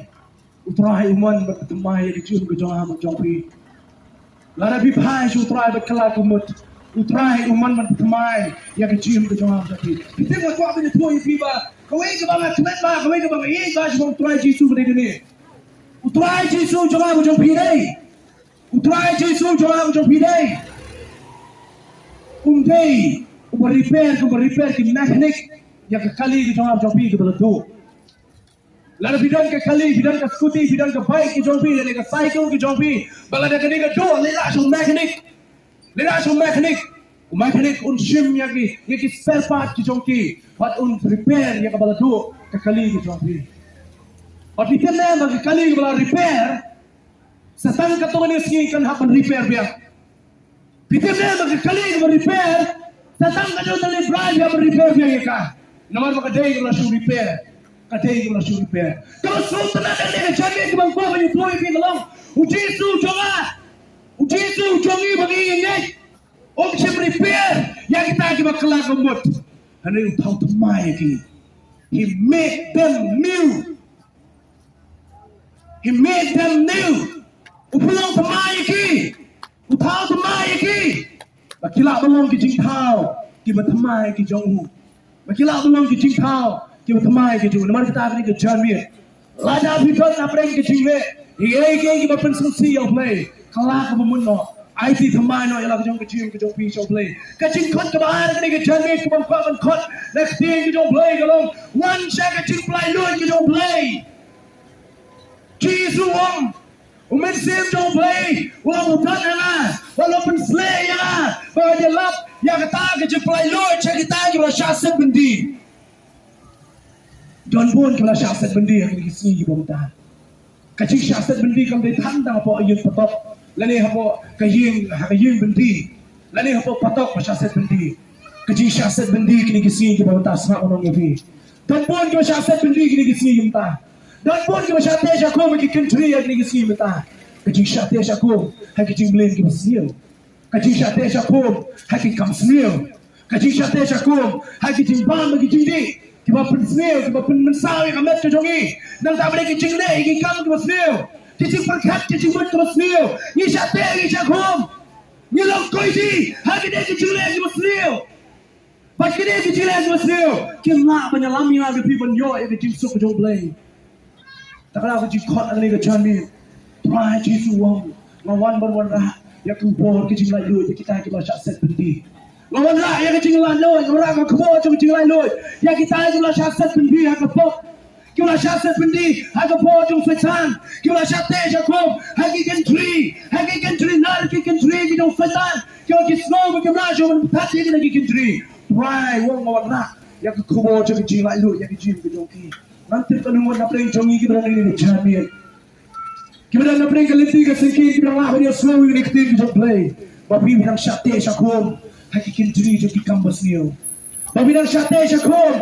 u Trai u mon ban pynthymmai ïa ka jingim ka jong nga bad jong phi. Lada phi phai sha u Trai bad ka la ka mut, u Trai u mon ban pynthymmai ïa ka jingim ka jong nga bad jong phi. Phi tip, nga kwah ban ïathuh ïa phi ba kawei kaba nga kmen ba, kawei kaba nga ïeit ba shaphang u Trai Jisu ka dei kane. U Trai Jisu jong nga bad jong phi dei, u Trai Jisu jong nga bad jong phi dei, um dei uba repair, uba repair ki mechanic ïa ka kali ka jong nga bad jong phi kaba la duh. Lada phi don ka kali, phi don ka scooty, phi don ka bike ka jong phi, lane ka cycle ka jong phi, ba lada kane ka duh, leit rah sha u mechanic. Leit rah sha u mechanic. U mechanic un shim ïa ki, ïa ki spare part ki jong ki, bad un repair ïa kaba la duh ka kali ka jong phi. Bad phi tip ne em ba ka kali kaba la repair, sa tang katto katne sngi kan hap ban repair biang. Phi tip ne em ba ka kali kaba repair, sa tang katto katne sngi kan hap ban repair biang ïa ka. Namar ba ka dei kaba la shu repair. Ka dei kaba la shu repair. Kaba sngewtynnat ïa kane ka janmiet kaba nga kwah ban ïathuh ïa phi ka long, u Jisu jong nga, u Jisu jong ngi ba ngi ïeit, um shym repair ïa kita kiba kylla ka mut. Hynrei u thaw thymmai ïa ki. He made them new. He made them new. U pynlong thymmai ïa ki. U thaw thymmai ïa ki. Ba ki lah ban long ki jingthaw kiba thymmai ki jong u. Ba ki lah ban long ki jingthaw kiba thymmai ki jong u. Namar kata kane ka janmiet, lada phi don hapdeng ka jingleh ïa kiei kiei kiba pynsngewsih ïa U Blei, ka la kaba mut noh. Aiti thymmai noh ïa la ka jong ka jingim ka jong phi sha U Blei. Ka jingkhot kaba ar kane ka janmiet kaba nga kwah ban khot na ka ktien ka jong U Blei ka long, wan sha ka jingpynlait luid ka jong U Blei. Jisu u ong, u Mynsiem jong U Blei u ong, u don ha nga, u la pynshlur ïa nga ba ngan ïalap ïa kata ka jingpynlait luid sha kita kiba la shah set byndi. Don bun kiba la shah set byndi ha kine ki sngi kiba mynta. Ka jingshah set byndi kam dei tang hapoh ïing patok, lane hapoh ka ïing, ha ka ïing byndi, lane hapoh patok ba shah set byndi. Ka jingshah set byndi kine ki sngi kiba mynta, sngap ngan ong ïa phi, don bun kiba shah set byndi kine ki sngi mynta. Don bun kiba shah teh shah khum ha ki kynthri ha kine ki sngi mynta. Ka jingshah teh shah khum ha ki jingmlien kiba sniew. Ka jingshah teh shah khum ha ki kam sniew. Ka jingshah teh shah khum ha ki jingbam ha ki jingdih kiba pynsniew, kiba pynmynsaw ïa ka met ka jong ngi. Nangta ba dei ki jingleh ïa ki kam kiba sniew, ki jingpyrkhat, ki jingmut kiba sniew, ngi shah teh, ngi shah khum. Ngi long koiti ha kine ki jingleh kiba sniew. Bad kine ki jingleh kiba sniew kim lah ban ïalam ïa nga bad phi ban ïoh ïa ka jingsuk ka jong U Blei. Te ka la ka jingkhot ha kane ka janmiet, Trai Jisu u ong, nga wan ban wanrah ïa ka bor ka jinglaitluid ïa kita kiba la shah set byndi. Nga wanrah ïa ka jinglaitluid, nga wanrah ka bor ka jinglaitluid ïa kita kiba la shah set byndi ha ka pop, kiba la shah set byndi ha ka bor jong Soitan, kiba la shah teh shah khum ha ki kynthri, ha ki kynthri nar, ki kynthri ki jong Soitan, kiba ki sngew ba kim lah shuh ban pynthat ïa kine ki kynthri. Trai u ong, nga wanrah ïa ka khubor jong ka jinglaitluid ïa ka jingim ka jong ki. Ngam tip kano ngut na pdeng jong ngi kiba don ha kane ka janmiet, kiba don na pdeng ka lynti ka syngkien, kiba dang lah ban ïohsngew ïa kane ka ktien ka jong U Blei, ba phi dang shah teh shah khum ha ki kynthri jong ki kam basniew. Ba phi dang shah teh shah khum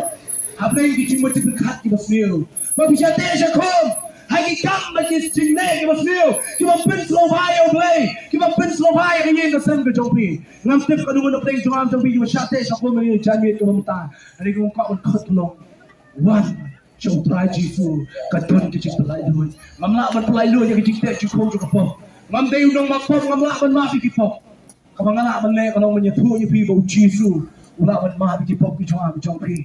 hapdeng ki jingmut jingpyrkhat kiba sniew. Ba phi shah teh shah khum ha ki kam bad ki jingleh kiba sniew, kiba pynsngewbha ïa U Blei, kiba pynsngewbha ïa ka ïing ka sem ka jong phi. Ngam tip kano ngut na pdeng jong nga jong phi kiba shah teh shah khum ha kane ka janmiet kaba mynta. Hynrei kumba nga kwah ban khot ka long, wan Sha u Trai Jisu ka don ka jingpynlait luid. Ngam lah ban pynlait luid ïa ka jingteh jingkhum jong ka pop. Ngam dei u nongmap pop, ngam lah ban map ïa ki pop. Kaba nga lah ban leh ka long ban ïathuh ïa phi ba u Jisu u lah ban map ïa ki pop ki jong nga ki jong phi.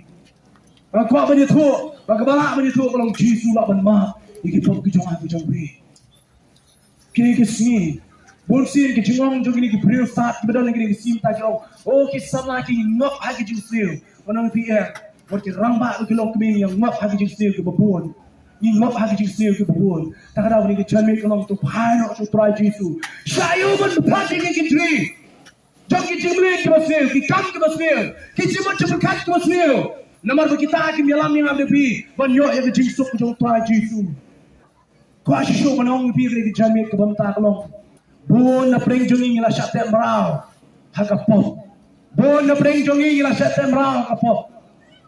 Nga kwah ban ïathuh ba kaba lah ban ïathuh ka long Jisu u lah ban map ïa ki pop ki jong nga ki jong phi. Kine ki sngi, bun sien ki jingong jong kine ki briew stad kiba don ha kine ki sngi mynta ki ong, o ki samla ki ngop ha ki jingsniew. Ngan ong ïa phi, wat ki rangbah ki longkmie ïa ngop ha ki jingsniew kiba bun. Ngi ngop ha ki jingsniew kiba bun. Ta ka daw kine ki janmiet ka long to phai noh sha u Trai Jisu. Shah ïoh ban pynpait ïa ki kynthei jong ki jingmlien kiba sniew, ki kam kiba sniew, ki jingmut jingpyrkhat kiba sniew. Namar ba kita kim ïalam ïa nga bad ïa phi ban ïoh ïa ka jingsuk jong u Trai Jisu. Kwah shisha ban ong ïa phi ha kane ka janmiet kaba mynta ka long, bun na pdeng jong ngi ngi la shah teh mraw ha ka pop. Bun na pdeng jong ngi ngi la shah teh mraw ha ka pop.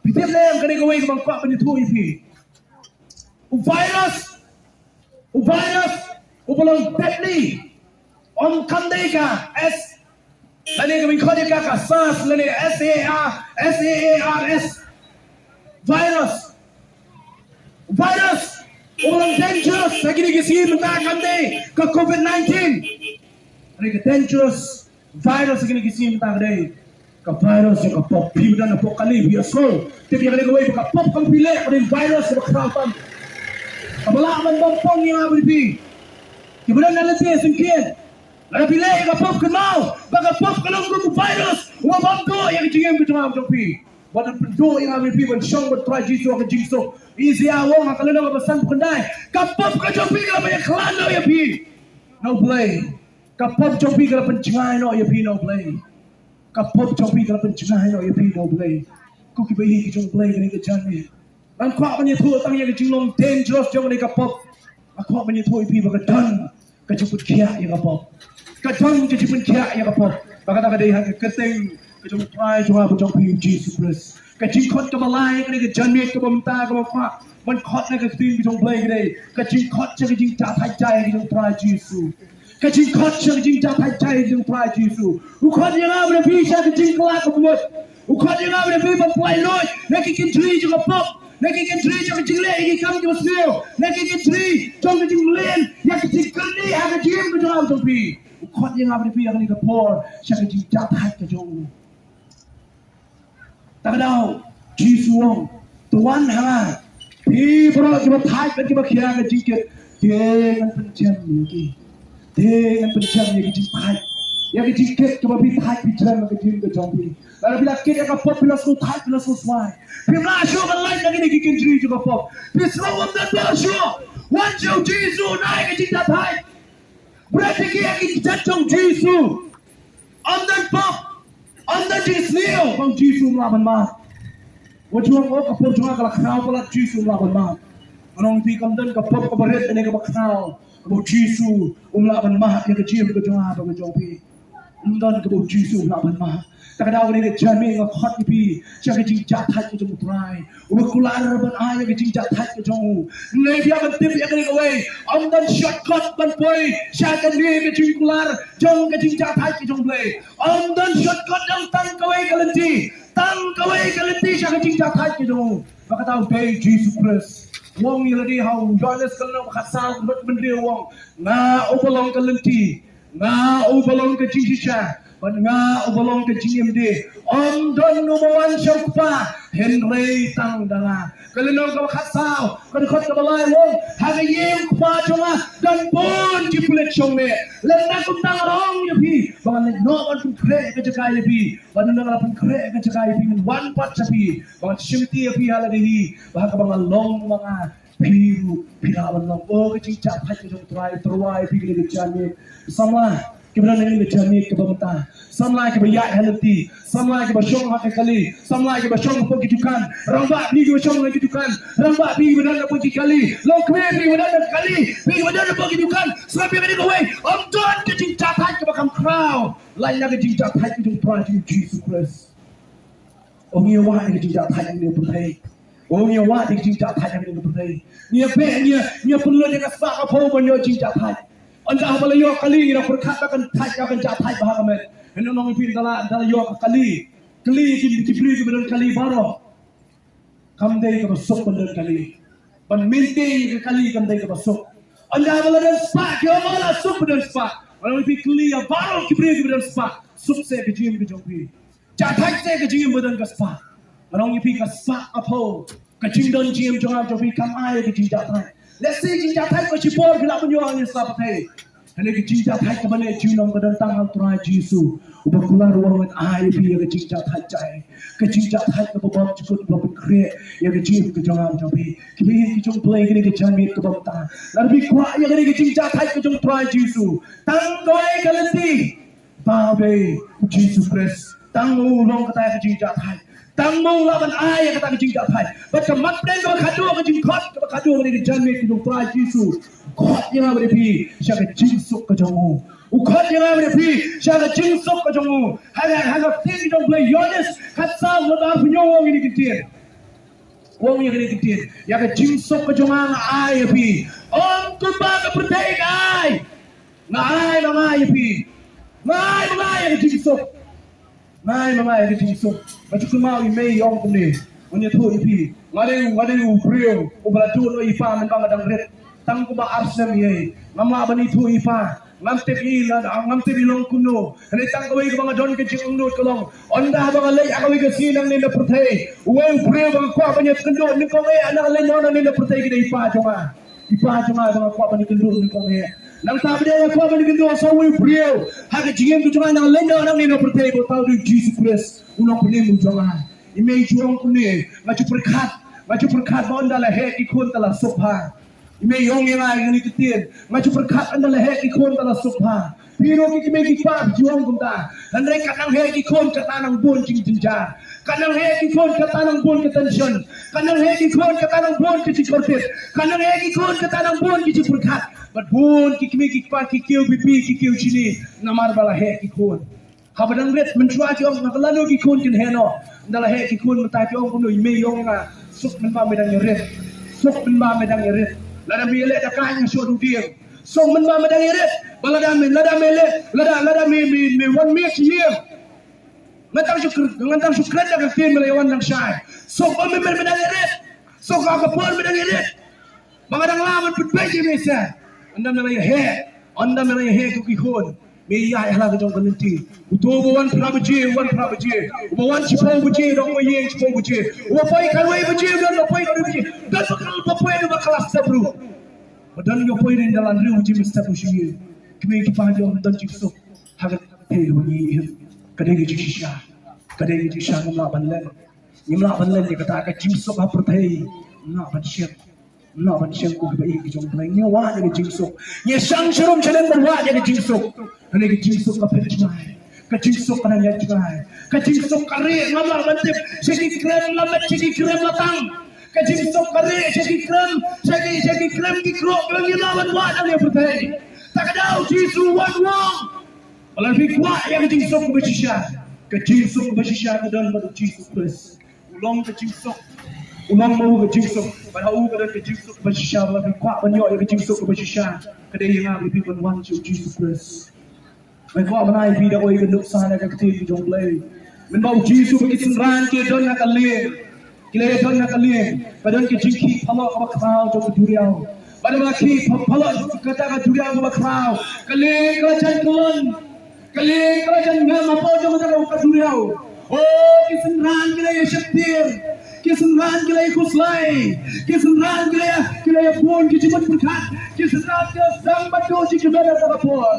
Phi tip ne em kane kawei kaba nga kwah ban ïathuh ïa phi. U virus, u virus uba long deadly, ym kam dei ka S, lane kaba ngi khot ïa ka ka SARS lane S A R, S A A R S. Virus, virus uba long dangerous ha kine ki sngi mynta kam dei ka COVID nineteen. Lane ka dangerous virus ha kine ki sngi mynta ka dei ka virus jong ka pop. Phi ba don hapoh kali, phi ïohsngew, tip ïa kane kawei ba ka pop kaba phi leh ka dei virus kaba khraw tam, kaba lah ban bam pong ïa nga bad ïa phi. Kiba don na lynti syngkien, lada phi leh ïa ka pop, kynmaw ba ka pop ka long kum u virus uba bam duh ïa ka jingim ka jong nga jong phi. Ba don pynduh ïa nga bad ïa phi ban shong bad u Trai Jisu ha ka jingsuk. Isaiah u ong ha ka lynnong kaba san phew khyndai, ka pop ka jong phi ka la ban ïakhlad noh ïa phi na U Blei. Ka pop jong phi ka la pynjngai noh ïa phi na U Blei. Ka pop jong phi ka la pynjngai noh ïa phi na U Blei. Ko kiba ïeit ki jong U Blei, kane ka janmiet ngan kwah ban ïathuh tang ïa ka jinglong dangerous jong kane ka pop. Nga kwah ban ïathuh ïa phi ba ka don ka jingpynkhiah ïa ka pop. Ka don ka jingpynkhiah ïa ka pop. Ba kata ka dei ha ka kyrteng ka jong u Trai jong nga bad jong phi u Jisu Khrist. Ka jingkhot kaba lai kane ka janmiet kaba mynta kaba nga kwah ban khot na ka ktien ka jong U Blei ka dei ka jingkhot sha ka jingjahthait jai ka jong u Trai Jisu. Ka jingkhot sha ka jingjahthait jai ka jong u Trai Jisu. U khot ïa nga bad ïa phi sha ka jingkylla ka mut. U khot ïa nga bad ïa phi ban pynlait luid na ki kynjri jong ka pop, na ki kynjri jong ka jingleh ïa ki kam kiba sniew, na ki kynjri jong ka jingmlien ïa ka jingkyrni ha ka jingim ka jong nga bad jong phi. U khot ïa nga bad ïa phi ha kane ka por sha ka jingjahthait ka jong u. Ta ka daw Jisu u ong, to wan ha nga phi baroh kiba thait bad kiba khia ka jingkit, te ngan pynjem ïa ki. Te ngan pynjem ïa ki jingthait, ïa ki jingkit kiba phi thait phi jem ha ka jingim ka jong phi. Lada phi la kit ïa ka pop phi la sngewthait phi la sngewswai, phim lah shuh ban lait na kine ki kynjri jong ka pop. Phi sngew ym don bor shuh, wan sha u Jisu, nai ka jingjahthait. Bret ïa ki, ïa ki kjat jong u Jisu. Ym don pop, ym don jingsniew ba u Jisu um lah ban map. Wat ju ong o ka pop jong nga ka la khraw palat, u Jisu um lah ban map. Ngan ong ïa phi kam don ka pop kaba rit ne kaba khraw kaba u Jisu um lah ban map ïa ka jingim ka jong nga bad ka jong phi. Ym don kaba u Jisu um lah ban map. Ta ka daw kane ka janmiet nga khot ïa phi sha ka jingjahthait ka jong u Trai uba kular ban ai ïa ka jingjahthait ka jong u. Ngi ïa ban tip ïa kane kawei, ym don shortcut ban poi sha kane ka jingkular jong ka jingjahthait ka jong u Blei. Ym don shortcut, don tang kawei ka lynti, tang kawei ka lynti sha ka jingjahthait ka jong u. Ba kata u dei u Jisu Khrist. U ong ïa lade ha u Ïohannes ka lynnong ba khatsaw, ka dkhot ba hynriew u ong, nga uba long ka lynti, nga uba long ka jingshisha, bad nga uba long ka jingim de. Ym don uba wan sha u Kpa hynrei tang da nga. Ka lynnong kaba khatsaw, ka dkhot kaba lai u ong, ha ka ïing u Kpa jong nga don bun ki pulit shongneh. Lada kumta nga la ong ïa phi ba ngan leit noh ban pynkhreh ka jaka ïa phi. Bad ynda nga la pynkhreh ka jaka ïa phi ngan wan pat sha phi, ba ngan shimti ïa phi ha lade hi, ba ha kaba nga long ma nga, phi ruh phi lah ban long. O ka jingjahthait ka jong u Trai, u tyrwa ïa phi kane ka janmiet. Samla kiba don ha kane ka janmiet kaba mynta, samla kiba ïaid ha lynti, samla kiba shong ha ka kali, samla kiba shong hapoh ki dukan, rangbah phi kiba shong ha ki dukan, rangbah phi kiba don hapoh ki kali, longkmie phi kiba don ha ka kali, phi kiba don hapoh ki dukan, sngap ïa kane kawei, ym don ka jingjahthait kaba kham khraw lait na ka jingjahthait ka jong u Trai jong u Jisu Khrist. O ngi ïa wad ïa ka jingjahthait ha kane ka pyrthei. O ngi ïa wad ïa ka jingjahthait ha kane ka pyrthei. Ngi ïa beh, ngi ïa, ngi ïa pynlut ïa ka spah ka phew ban ïoh jingjahthait. Ynda haba la ïoh kali ngi dang pyrkhat ba kan thait, ba kan jah thait bha ka met. Hynrei ngan ong ïa phi, ynda la, ynda la ïoh ka kali, kali ki, ki briew kiba don kali baroh. kam dei kaba suk ban don kali. Ban maintain ka kali kam dei kaba suk. Ynda ba la don spah, ki ong la suk ba don spah. Nga ong ïa phi, kylli ïa baroh ki briew kiba don spah. Suk seh ka jingim ka jong phi. Jah thait seh ka jingim ba don ka spah. Nga ong ïa phi, ka spah ka phew. Ka jingdon jingim jong nga jong phi kam ai ka jingjah thait. Lehse jingjah thait ka shipor phi lah ban ïoh ïa sa pyrthei. Hynrei ka jingjah thait kaba neh junom ka don tang ha u Trai Jisu. Uba kular u ong, ngan ai ïa phi ïa ka jingjah thait jai. Ka jingjah thait kaba bymjukut, kaba pynkhreh ïa ka jingim ka jong nga jong phi. Ki ïing ki jong U Blei, kane ka janmiet kaba mynta, lada phi kwah ïa kane ka jingjah thait ka jong u Trai Jisu, tang kawei ka lynti. Ba dei u Jisu Khrist. Tang ma u long kata ka jingjah thait. Tang ma u lah ban ai ïa kata ka jingjah thait. Bad ka mat pdeng kaba khatduh, ka jingkhot kaba khatduh, kane ka janmiet ka jong u Trai Jisu. Khot ïa nga bad ïa phi sha ka jingsuk ka jong u. U khot ïa nga bad ïa phi sha ka jingsuk ka jong u. Ha ka, ha ka ktien ka jong U Blei, Ïoannis khatsaw, khatsaw arphew hynñiew, u ong ïa kane ka ktien. U ong ïa kane ka ktien. Ïa ka jingsuk ka jong nga nga ai ïa phi. Ym kumba ka pyrthei ka ai. Nga ai, nga ai ïa phi. Nga ai, nga ai ïa ka jingsuk. Nga ai, nga ai ïa ka jingsuk. Nga ju kynmaw ïa i mei i ong kumne. Ngan ïathuh ïa phi. Nga dei, nga dei u briew uba la duh noh ïa i pa mynba nga dang rit. Tang kumba ar snem ïa i. Ngam lah ban ïathuh ïa i pa. Ngam tip i la, ngam tip i long kumno. Hynrei tang kawei kaba nga don ka jingangnud ka long, ynda ba nga leit ha kawei ka sngi nangne na pyrthei, uwei u briew ba nga kwah ban ïakynduh nyngkong eh ynda nga leit noh nangne na pyrthei ka dei i pa jong nga. I pa jong nga ba nga kwah ban ïakynduh nyngkong eh. Nangta ba dei nga kwah ban ïakynduh sa uwei u briew ha ka jingim ka jong nga ynda nga leit noh nangne na pyrthei, ba u thaw dei u Jisu Khrist, u nongpynim u jong nga. I mei i ju ong kumne, nga ju pyrkhat, nga ju pyrkhat ba ynda la heh ki khun te la suk bha. I mei i ong ïa nga ïa kane ka ktien, nga ju pyrkhat ynda la heh ki khun te la suk bha. Phi ruh ki kmie ki kpa phi ju ong kumta. Hynrei kat nang heh ki khun kat nang bun jingjynjar. Kat nang heh ki khun kat nang bun ka tension. Kat nang heh ki khun kat nang bun ki jingkordit. Kat nang heh ki khun kat nang bun ki jingpyrkhat. Bad bun ki kmie ki kpa ki kiew bibi, ki kiew shini namar ba la heh ki khun. Haba dang rit, mynshuwa ki ong, na ka lano ki khun kin heh noh. Ynda la heh ki khun mynta ki ong kumno, i mei i ong ïa nga, suk mynba me dang ïarit. Suk mynba me dang ïarit. Lada me ïaleh da ka ïa shuh u dieng. Suk mynba me dang ïarit. Ba lada me, lada me leh, lada, lada me, me, me wan miet ïa. Ngan tang shu kr-, ngan tang shu kren da ka ktien me la ïa wan dang shai. Suk ba me, me, me dang ïarit. Suk ha ka por me dang ïarit. Ba nga dang lah ban pynbeit ïa me seh. Ynda me la ïa heh. Ynda me la ïa heh ko ki khun. Me ïaid ha la ka jong ka lynti. Uto uba wan phra baje, wan phra baje. Uba wan shiphew baje, don uba ïeng shiphew baje. Uba poi khatwei baje, don uba poi khatwei baje. Don ba kal-, ba poi don ba klas step ruh. Ba don uba poi don da la hynriew baje mynstep u shu ïeng. Kmie ki kpa jong don jingsuk. Ha ka thei ruh ngi im. Ka dei ka jingshisha. Ka dei ka jingshisha ngim lah ban len. Ngim lah ban len ïa kata ka jingsuk ha pyrthei. Ngim lah ban shem. Ngim lah ban shem ko kiba ïeit ki jong U Blei. Ngi wad ïa ka jingsuk. Ngi shang sharum shaneng ban wad ïa ka jingsuk. Kane ka jingsuk ka phet jngai. Ka jingsuk ka nang ïaid jngai. Ka jingsuk ka rieh, ngam lah ban tip sha ki krem la met, sha ki krem la tang. Ka jingsuk ka rieh sha ki krem, sha ki, sha ki krem ki kruh, kaba ngi lah ban wad hangne pyrthei. Ta ka daw Jisu wan wang. Ba lada phi kwah ïa ka jingsuk kaba shisha, ka jingsuk kaba shisha ka don bad u Jisu Khrist. U long ka jingsuk, u long ma u ka jingsuk. Bad ha u ka don ka jingsuk kaba shisha, ba lada phi kwah ban ïoh ïa ka jingsuk kaba shisha, ka dei ïa nga bad phi ban wan sha u Jisu Khrist. Nga kwah ban ai phi da kawei ka nuksa na ka ktien ka jong U Blei. Mynba u Jisu bad ki synran ki don ha ka lieng. Ki la ïa don ha ka lieng. Ka don ka jingkhih phalok kaba khraw jong ka duriaw. Bad ba la khih pha-, phalok kata ka duriaw kaba khraw, ka lieng ka la jan kyllon. Ka lieng ka la jan ngam hapoh jong kata ka duriaw. Oh, ki synran ki la ïa sheptieng. Ki synran ki la ïa khuslai. Ki synran ki la ïa, ki la ïa bun ki jingmut pyrkhat. Ki synran ki la sdang ban duh jingkyrmen ha kata ka por.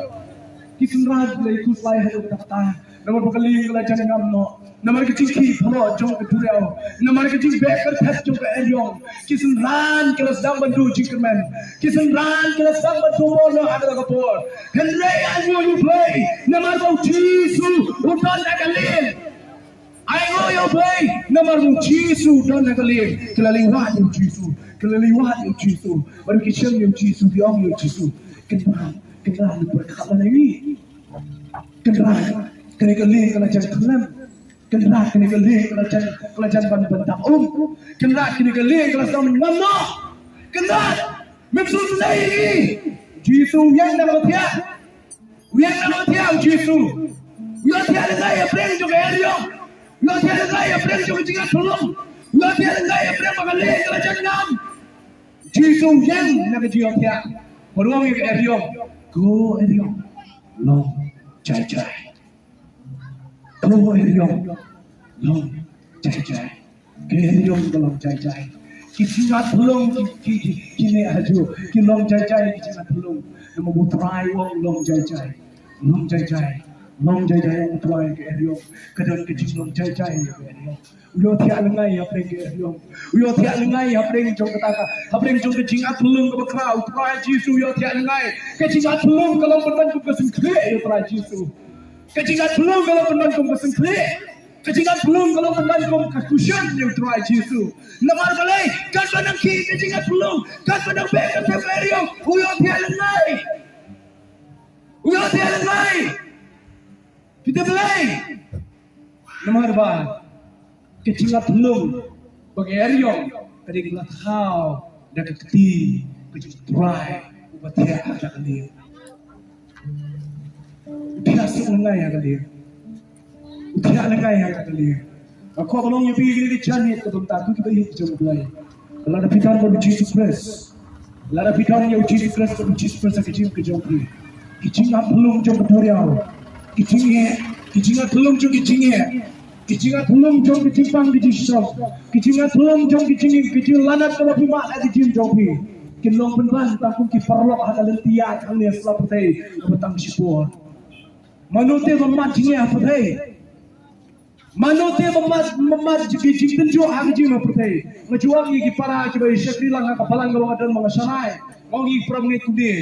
Ki synran ki la ïa khuslai ha kata ka por. Namar ba ka lieng ka la jan ngam noh. Namar ka jingkhih phalok jong ka duriaw. Namar ka jingbeh kyrthet jong ka eriong. Ki synran ki la sdang ban duh jingkyrmen. Ki synran ki la sdang ban duh bor noh ha kata ka por. Hynrei ainguh ïa U Blei namar ba u Jisu u don ha ka lieng. Ainguh ïa U Blei namar ba u Jisu u don ha ka lieng. Ki la leit wad ïa u Jisu. Ki la leit wad ïa u Jisu. Bad ki shem ïa u Jisu, ki ong ïa u Jisu, Kynrad, Kynrad, pyrkhat lane ngi. Kynrad, kane ka lieng ka la jan khlem. Kynrad, kane ka lieng ka la jan, ka la jan ban, ban dak um. Kynrad, kane ka lieng ka la sdang ngam noh. Kynrad, mem sngewsynei ïa ngi. Jisu u ïeng na ka thiah. U ïeng na ka thiah u Jisu. U ïeng thiah lyngngai ha pdeng jong ka eriong. U ïeng thiah lyngngai ha pdeng jong ka jingïaid pynlong. Ïohthiah lyngngai hapdeng ba ka lieng ka la jan ngam. Jisu ïeng na ka jingïohthiah. Bad u ong ïa ka eriong, ko eriong, long jai jai. Ko eriong, long jai jai. Ko eriong, ka long jai jai. Ki jingïathlung ki, ki, ki, ki ne aju, ki long jai jai ki jingïathlung. Namar u Trai u ong long jai jai. Long jai jai. Long jai jai, u Trai, ka eriong. Ka don ka jinglong jai jai ka eriong. U ïohthiah lyngngai hapdeng ka eriong. U ïohthiah lyngngai hapdeng jong kata ka, hapdeng jong ka jingïathlung kaba khraw, u Trai Jisu u ïohthiah lyngngai. Ka jingïathlung ka long pynban kum ka syngkhlieh ïa u Trai Jisu. Ka jingïathlung ka long pynban kum ka syngkhlieh. Ka jingïathlung ka long pynban kum ka cushion ïa u Trai Jisu. Namar balei? Katba nang khih ka jingïathlung, katba nang beh ka them ka eriong, u ïohthiah lyngngai. U ïohthiah lyngngai. Phi tip balei? Namar ba ka jingïathlung ba ka eriong ka dei kaba la thaw da ka kti ka jong u Trai uba thiah ha ka lieng. U thiah suk lyngngai ha ka lieng. U thiah lyngngai ha ka lieng. Nga kwah ban ong ïa phi kine ki janmiet ka bynta, ko kiba ïeit jong U Blei. Lada phi don bad U Jisu Khrist, lada phi don ïa U Jisu Khrist, U Jisu Khrist ha ka jingim ka jong phi, ki jingïathlung jong ka duriaw, ki jingeh, ki jingïathlung jong ki jingeh, ki jingïathlung jong ki jingpang ki jingsuk, ki jingïathlung jong ki jing, ki jinglanot kaba phi mad ha ka jingim jong phi, kin long pynban tang kum ki paralok ha ka lynti ïaid hangne ha sla pyrthei kaba tang shipor. Mano te ba mad jingeh ha pyrthei? Mano te ba mad, ba mad jingtynjuh ha ka jingim ha pyrthei? Nga ju ong ïa ki para kiba ïa shakri lang ha ka balang kaba nga don ba nga shakri. Nga ong ïa ki para bangeit kumne.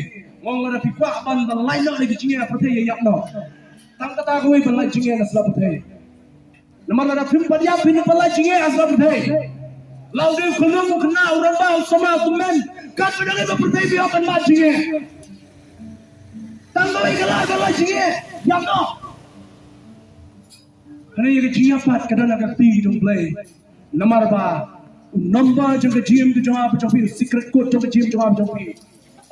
Nga ong lada phi kwah ban lait noh na ki jingeh ha pyrthei, ïa ïap noh. Tang kata kawei ban lait jingeh na sla pyrthei. Namar lada phim pat ïap phin ym pat lait jingeh ha sla pyrthei. La u dei u khynnah, u khynnah, u rangbah, u samla, u tymmen, katba dang ïa ka pyrthei phi ïoh ban mad jingeh. Tang kawei ka lad ban lait jingeh, ïap noh. Kane ïa ka jingïap pat ka don ha ka kti jong U Blei. Namar ba u nombar jong ka jingim ka jong nga bad jong phi, u secret code jong ka jingim jong nga bad jong phi,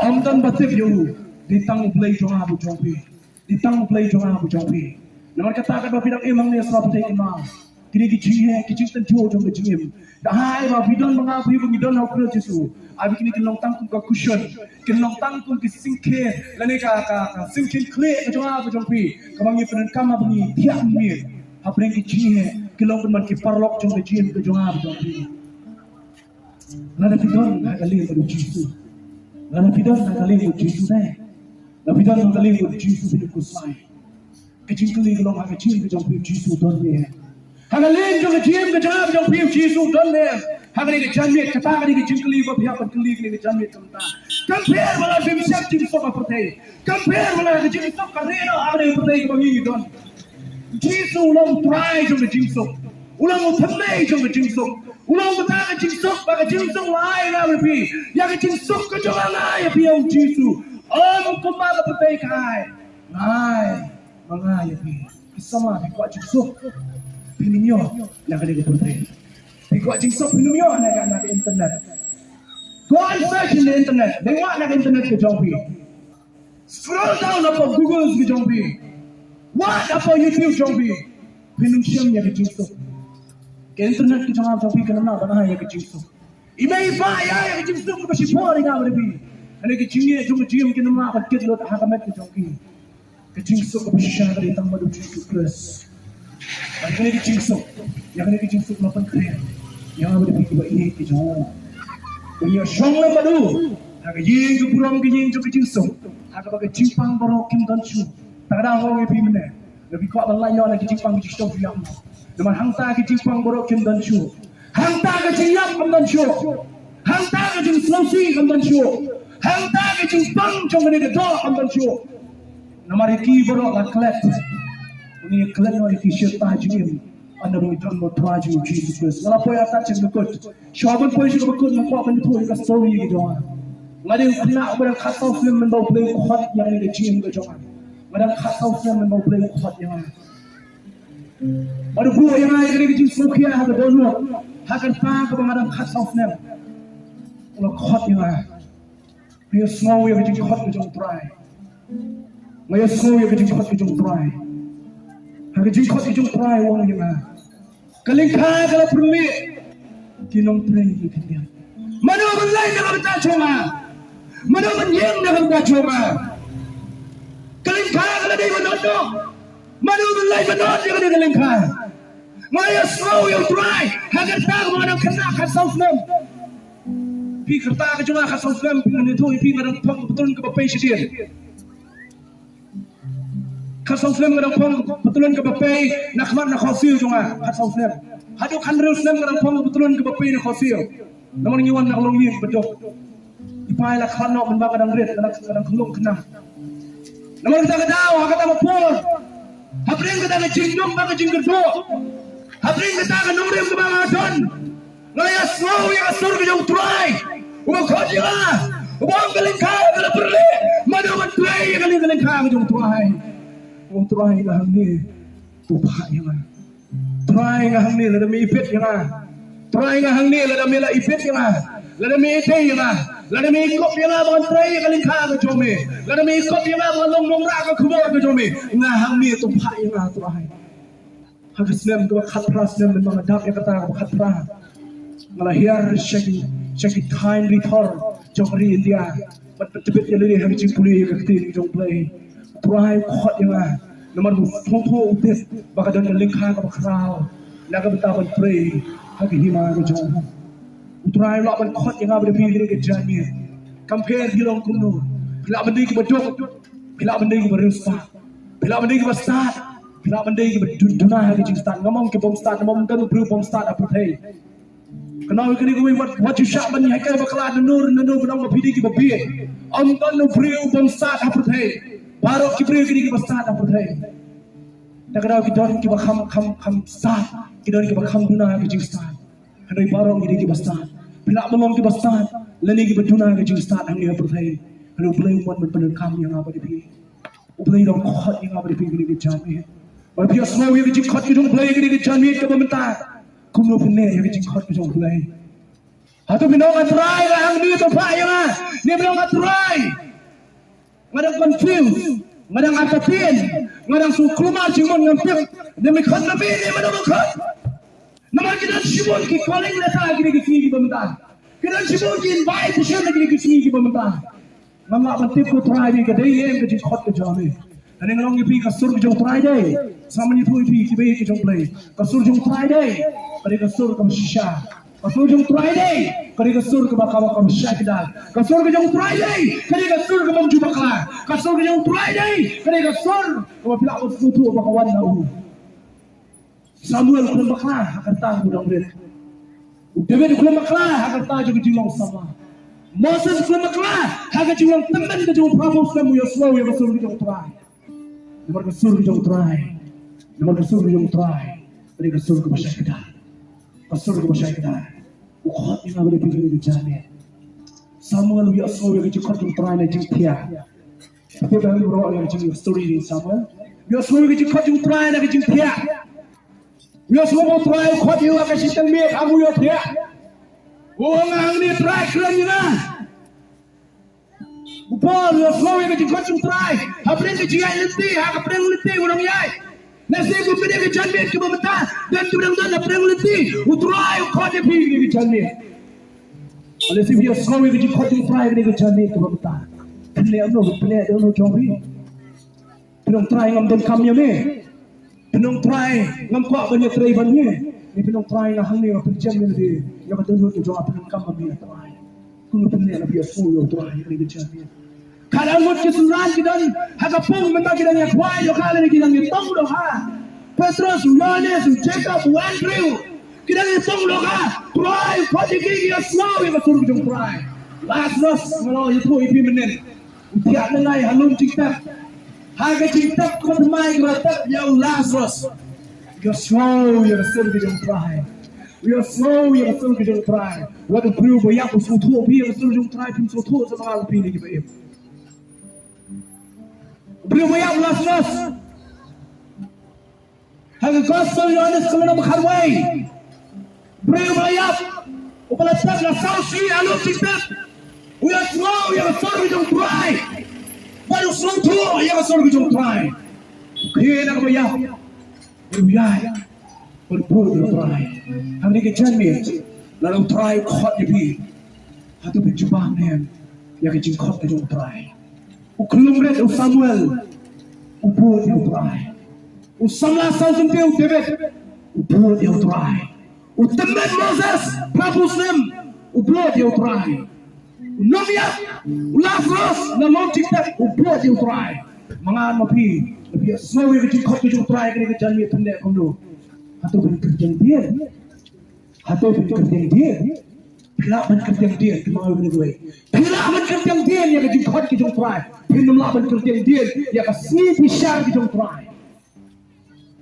ym don ba tip ïa u. Dei tang U Blei jong nga bad jong phi. Dei tang U Blei jong nga bad jong phi. Namar kata katba phi dang im hangne ha sla pyrthei, kine ki jingeh, ki jingtynjuh jong ka jingim, da hai ba phi don, ba nga, phi, ba ngi don ha U Khrist Jisu, ai ba kine kin long tang kum ka cushion, kin long tang kum ki syngkien, lane ka, ka, ka syngkien khlieh ka jong nga bad jong phi, kaba ngi pyndonkam haba ngi thiah miet hapdeng ki jingeh, kin long pynban ki paralok jong ka jingim ka jong nga bad jong phi. Lada phi don ha ka lieng bad U Jisu, lada phi don ha ka lieng bad U Jisu, ne, lada phi don ha ka lieng bad U Jisu, phin ym khuslai. Ka jingkylli ka long, ha ka jingim ka jong phi U Jisu don ne em? Ha ka lieng jong ka jingim ka jong phi U Jisu don ne em? Ha kane ka janmiet, kata ka dei ka jingkylli ba phi hap ban kylli kane ka janmiet ka mynta. Kam pher ba la phim shem jingsuk ha pyrthei. Kam pher ba la ka jingsuk ka rieh noh ha kane ka pyrthei kaba ngi don. Jisu u long u Trai jong ka jingsuk. U long u thymmei jong ka jingsuk. U long kata ka jingsuk, ba ka jingsuk la ai ïa nga bad phi. Ïa ka jingsuk ka jong nga nga ai ïa phi, ong Jisu. Ym kumba ka pyrthei ka ai. Nga ai ma nga ïa phi. Ki samla, phi kwah jingsuk? Phin ym ïoh na kane ka pyrthei. Phi kwah jingsuk? Phin ym ïoh na ka, na ka internet. Go and search in the internet. Leit wad na ka internet ka jong phi. Scroll down hapoh Google ka jong phi. Wad hapoh YouTube jong phi. Phin ym shem ïa ka jingsuk. Ka internet ka jong nga jong phi kan ym lah ban ai ïa ka jingsuk. I mei i pa ïa, ïa ka jingsuk kaba shipor ïa nga bad phi. Kane ka jingeh jong ka jingim kin ym lah ban kit lut ha ka met ka jong phi. Ka jingsuk kaba shisha ka dei tang bad U Jisu Khrist. Bad kane ka jingsuk, ïa kane ka jingsuk la pynkhreh ïa nga bad phi kiba ïeit ki jong u. Ban ïashong lem bad u ha ka ïing ka burom, ka ïing jong ka jingsuk, ha kaba ka jingpang baroh kim don shuh. Te nga dang ong ïa phi mynne, lada phi kwah ban lait noh na ka jingpang ka jingsuk, phi ïap noh. Namar hangta ka jingpang baroh kim don shuh. Hangta ka jingïap kam don shuh. Hangta ka jingsngewsih kam don shuh. Hangta ka jingpang jong kane ka doh kam don shuh. Namar ïa ki baroh la klet. Une ïa klet noh ïa ki sha ta jingim. Ynda ruh ngi don bad U Trai jong ngi U Jisu Khrist. Nga la poi artat sha kaba kut. Shuwa ban poi sha kaba kut nga kwah ban ïathuh ïa ka story ka jong nga. Nga dei u khynnah uba dang khatsaw snem mynba U Blei u khot ïa nga ha ka jingim ka jong nga. Nga dang khatsaw snem mynba U Blei u khot ïa nga. Bad u buh ïa nga ïa kane ka jingsngewkhia ha ka dohnud. Ha ka rta kaba nga dang khatsaw snem, u la khot ïa nga. Nga ïohsngew ïa ka jingkhot ka jong U Trai. Nga ïohsngew ïa ka jingkhot ka jong U Trai. Ha ka jingkhot ka jong U Trai u ong ïa nga, ka lyngkha ka la pynmih. Ki nongtrei ki khyndiat. Mano ban leit na ka bynta jong nga? Mano ban ïeng na ka bynta jong nga? Ka lyngkha ka la dei ban don noh. Mano ban leit ban don ïa kane ka lyngkha? Nga ïa sngew ïa U Trai ha ka rta kaba nga dang khynnah khatsaw snem. Phi, ka rta ka jong nga khatsaw snem, phi, nga ïathuh ïa phi, nga dang phong ka battalion kaba pei shadien. Khatsaw snem nga dang phong battalion kaba pei na khmat na khohsiew jong nga, khatsaw snem. Haduh khathynriew snem nga dang phong battalion kaba pei na khohsiew. Namar ngi wan na ka longïing ba duk. I Pai la khlad noh mynba nga dang rit, nga dang, nga dang khlung khnang. Namar kata ka daw, ha kata ka por, hapdeng kata ka jingduk bad ka jingkyrduh, hapdeng kata ka nongrim kaba nga don, nga ïa sngew ïa ka sur ka jong U Trai uba khot ïa nga, uba ong, ka lyngkha ka la pyrshah, mano ban trei ïa kane ka lyngkha ka jong U Trai? U Trai, nga hangne, to phah ïa nga. Trai, nga hangne, lada me ibit ïa nga. Trai, nga hangne, lada me la ibit ïa nga, lada me ïeit ïa nga, lada me ïakop ïa nga ba ngan trei ïa ka lyngkha ka jong me, lada me ïakop ïa nga ba ngan long nongrah ka khubor ka jong me, nga hangne, to phah ïa nga, Trai. Ha ka snem kaba khatphra, snem mynba nga dap ïa kata kaba khatphra, nga la hiar sha ki, sha ki thaiñ ri thor jong ka ri India ban pyntbit ïa lade ha ka jingpule ïa ka ktien ka jong U Blei. U Trai u khot ïa nga namar u sngewthuh, u tip ba ka don ka lyngkha kaba khraw na ka bynta ban trei ha ka hima ka jong u. U Trai u lah ban khot ïa nga bad ïa phi ha kane ka janmiet. Kam pher phi long kumno, phi lah ban dei kiba duk, phi lah ban dei kiba riewspah, phi lah ban dei kiba stad, phi lah ban dei kiba dun-, duna ha ka jingstad. Ngam ong ki bym stad, ngam ong don u briew bym stad ha pyrthei. Kynmaw ïa kane kawei, wat, wat ju shah ban hikai bakla, naduh, naduh ban ong ba phi dei kiba bieit. Ym don u briew bym stad ha pyrthei. Baroh ki briew ki dei kiba stad ha pyrthei. Te ka daw ki don kiba kham, kham, kham stad, ki don kiba kham duna ha ka jingstad. Hynrei baroh ngi dei kiba stad. Phi lah ban long kiba stad lane kiba duna ha ka jingstad hangne ha pyrthei. Hynrei U Blei u mon ban pyndonkam ïa nga bad ïa phi. U Blei u dang khot ïa nga bad ïa phi ha kane ka janmiet. Bad phi ïohsngew ïa ka jingkhot ka jong U Blei ha kane ka janmiet kaba mynta. Kumno phin leh ïa ka jingkhot ka jong U Blei? Hato phin ong, a Trai, nga hangne, to phah ïa nga? Ne phin ong, a Trai, nga dang confuse, nga dang atatien, nga dang sngewkhlem, jingmut ngam tip. Ne me khot na me, ne mano ba khot? Namar ki don shibun ki calling letter ha kine ki sngi kiba mynta. Ki don shibun ki invitation ha kine ki sngi kiba mynta. Ngam lah ban tip ko Trai, ka dei ne em ka jingkhot ka jong me. Hynrei ngan ong ïa phi, ka sur ka jong U Trai dei. Sa mane ïathuh ïa phi kiba ïeit ka jong U Blei, ka sur jong U Trai dei, ka dei ka sur kaba shisha. Ka sur jong U Trai dei, ka dei ka sur kaba, kaba, kaba shai kdar. Ka sur ka jong U Trai dei, ka dei ka sur kaba ym ju bakla. Ka sur ka jong U Trai dei, ka dei ka sur kaba phi lah ban sngewthuh ba ka wan na u. Samuel u khlem bakla ha ka rta u dang rit. U David u khlem bakla ha ka rta jong ka jinglong samla. Moses u khlem bakla ha ka jinglong tymmen ka jong u phra phew snem, u ïohsngew ïa ka sur ka jong U Trai. Namar ka sur ka jong U Trai, namar ka sur ka jong U Trai, ka dei ka sur kaba shai kdar. Ka sur kaba shai kdar. U khot ïa nga bad ïa phi ha kane ka janmiet. Samuel u ïohsngew ïa ka jingkhot jong U Trai na jingthiah. Phi tip baroh ïa ka jingstory jong Samuel. U ïohsngew ïa ka jingkhot jong U Trai na ka jingthiah. U ïohsngew ba U Trai u khot ïa u ha ka shiteng miet, ym u ïathiah. U ong, hangne Trai, kren ïa nga. U Paul u ïohsngew ïa ka jingkhot jong U Trai hapdeng ka jingïaid lynti, ha ka pdeng lynti u dang ïaid. Lehse kumne ka janmiet kaba mynta, don kiba dang don ha pdeng lynti, U Trai u khot ïa phi kane ka janmiet. Lehse phi ïohsngew ïa ka jingkhot jong U Trai kane ka janmiet kaba mynta. Pynleh noh, pynleh noh jong phi. Phin ong, Trai, ngam donkam ïa me. Phin ong, Trai, ngam kwah ban ïatrei bad me. Ne phin ong, Trai, nga hangne, nga pynjem ïa lade, ïa ka dohnud ka jong nga, phin ong, kam ma me, Trai. Kumno phin leh lada phi ïohsngew ïa U Trai ha kane ka janmiet? Katba ngut ki synran ki don ha ka pung mynta, ki dang ïakhwai dohkha lane ki dang ïatong dohkha. Petros, u Ïohannes, u Jakob, u Andrew, ki dang ïatong dohkha. Trai u khot ïa ki, ki ïohsngew ïa ka sur ka jong U Trai. Lasarus, nga la ïathuh ïa phi mynnin, u thiah nang ai ha lum jingtep. Ha ka jingtep kaba thymmai kaba tep ïa u Lasarus, u ïohsngew ïa ka sur ka jong U Trai. U ïohsngew ïa ka sur ka jong U Trai. Wat u briew ba ïap u sngewthuh, phi, ïa ka sur ka jong U Trai, phim sngewthuh sa ma nga, phi ne kiba im. U briew ba ïap u Lasarus, ha ka Gospel Ïohannes ka lynnong ba khatwei. Briew ba la ïap, uba la tep la saw sngi ha lum jingtep, u ïohsngew ïa ka sur ka jong U Trai. Bad u sngewthuh ïa ka sur ka jong U Trai. Khie na kaba ïap, u ïaid bad u buh ïa U Trai. Ha kane ka janmiet, Lada u Trai u khot ïa phi, hato phin jubab ne em ïa ka jingkhot ka jong u Trai? U khyllung rit u Samuel u bud ïa u Trai. U samla saw snem u David u bud ïa u Trai. U tymmen Moses phra phew snem u bud ïa u Trai. U nongïap u Lazarus na lum jingtep u bud ïa u Trai. Ma nga ma phi, ma phi ïa sngew ïa ka jingkhot ka jong u Trai kane ka janmiet, phin leh kumno? Hato phin kyrteng dien? Hato phin kyrteng dien? Phi lah ban kyrteng dien, phi lah ban kyrteng dien ïa ka jingkhot ka jong u Trai. Phin ym lah ban kyrteng dien ïa ka sngi bishar ka jong u Trai.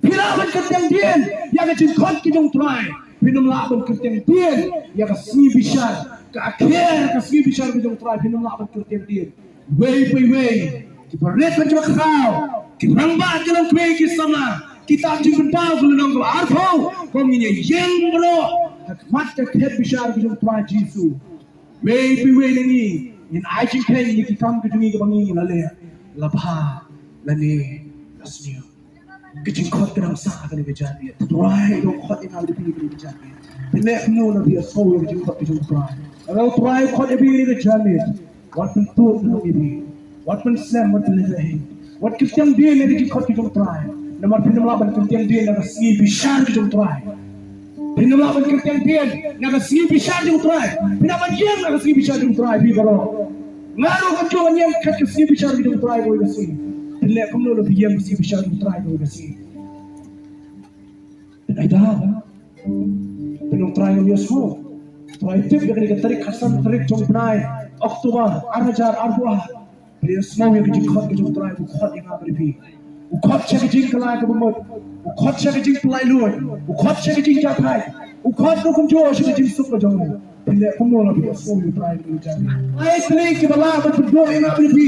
Phi lah ban kyrteng dien ïa ka jingkhot ka jong u Trai. Phin ym lah ban kyrteng dien ïa ka sngi bishar, ka akher ka sngi bishar ka jong u Trai. Phin ym lah ban kyrteng dien. Wei pa wei, ki barit bad ki bakhraw, ki rangbah, ki longkmie, ki samla, kita ki jingpynpaw ka lynnong kaba arphew, ko ngin ïa ïeng baroh ha khmat ka khet bishar ka jong u Trai Jisu. Wei pa wei na ngi ngin ai jingkheiñ ïa ki kam ka jong ngi kaba ngi la leh, la bha lane la sniew. Ka jingkhot ka dang sah ha kane ka janmiet. Trai u khot ïa nga bad phi ha kane ka janmiet. Phi leh kumno lada phi ïa sngew ïa ka jingkhot ka jong u Trai? Lada u Trai u khot ïa phi ha kane ka janmiet, wat pyntud noh ïa phi. Wat pynslem, wat pynlehbeiñ. Wat kyrteng dien ïa ka jingkhot ka jong u Trai. Namar phin ym lah ban kyrteng dien ïa ka sngi bishar ka jong u Trai. Phin ym lah ban kyrteng dien na ka sngi bishar jong u Trai. Phin ym lah ban ïeng na ka sngi bishar jong u Trai, phi baroh. Nga ruh kumjuh ngan ïeng kat ka sngi bishar jong u Trai kawei ka sngi. Phin leh kumno lada phi ïeng ka sngi bishar jong u Trai kawei ka sngi? Phin ai da. Phin ong, Trai, ngam ïohsngew. Trai, tip ïa kane ka tarik, khatsan tarik jong u bnai October ar hajar arphew ar. Phi ïa sngew ïa ka jingkhot ka jong u Trai, u khot ïa nga bad ïa phi. U khot sha ka jingkylla kaba mut. U khot sha ka jingpynlait luid. U khot sha ka jingjakhlia. U khot ruh kumjuh sha ka jingsuk ka jong u. Phi leh kumno lada phi ïa sngew ïa u Trai ka jong u. Ai, phi kiba lah ban pynduh ïa nga bad ïa phi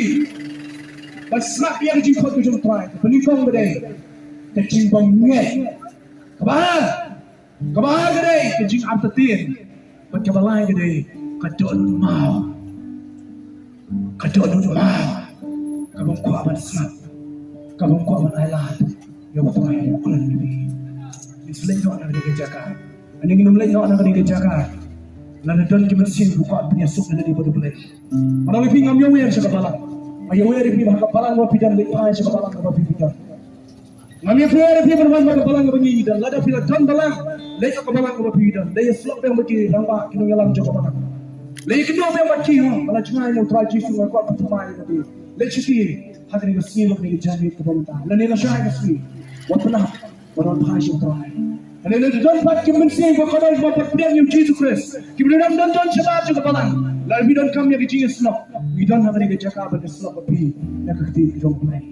ban sngap ïa ka jingkhot ka jong u Trai. Kaba nyngkong ka dei ka jingbymngeit. Kaba ar, kaba ar ka dei ka jingartatien. Bad kaba lai ka dei ka dohnud maw. Ka dohnud maw. Kaba ym kwah ban sngap. Kaba ym kwah ban ailad ïa u Trai uba kren ïa ngi. Ngin sa leit noh na kane ka jaka. Ani ngin ym leit noh na kane ka jaka lada don ki mynsiem ba kwah ban ïasuk ïa lade bad U Blei. Nga ong ïa phi, ngam ïawer sha ka balang. Nga ïawer ïa phi ba ha ka balang ba phi don, leit phai sha ka balang kaba phi don. Ngam ïawer ïa phi ban wan bad ka balang kaba ngi don. Lada phi la don balang, leit ka balang kaba phi don. Leit ïasyllok biang bad ki rangbah, ki nongïalam jong ka balang. Leit ïakynduh biang bad ki, ba la jngai ïa U Trai Jisu, nga kwah ban thymmai ïa phi. Leit sha ki ha kane ka sngi, ha kane ka janmiet kaba mynta, lane lashai ka sngi. Wat pynah, wat wan phai sha U Trai. Lane lada don pat ki mynsiem ba kordor ba pat pdiang ïa U Jisu Khrist, kiba don, don, don shabar jong ka balang, lada phi donkam ïa ka jingïasyllok, ngi don ha kane ka jaka ban ïasyllok bad phi na ka ktien jong U Blei.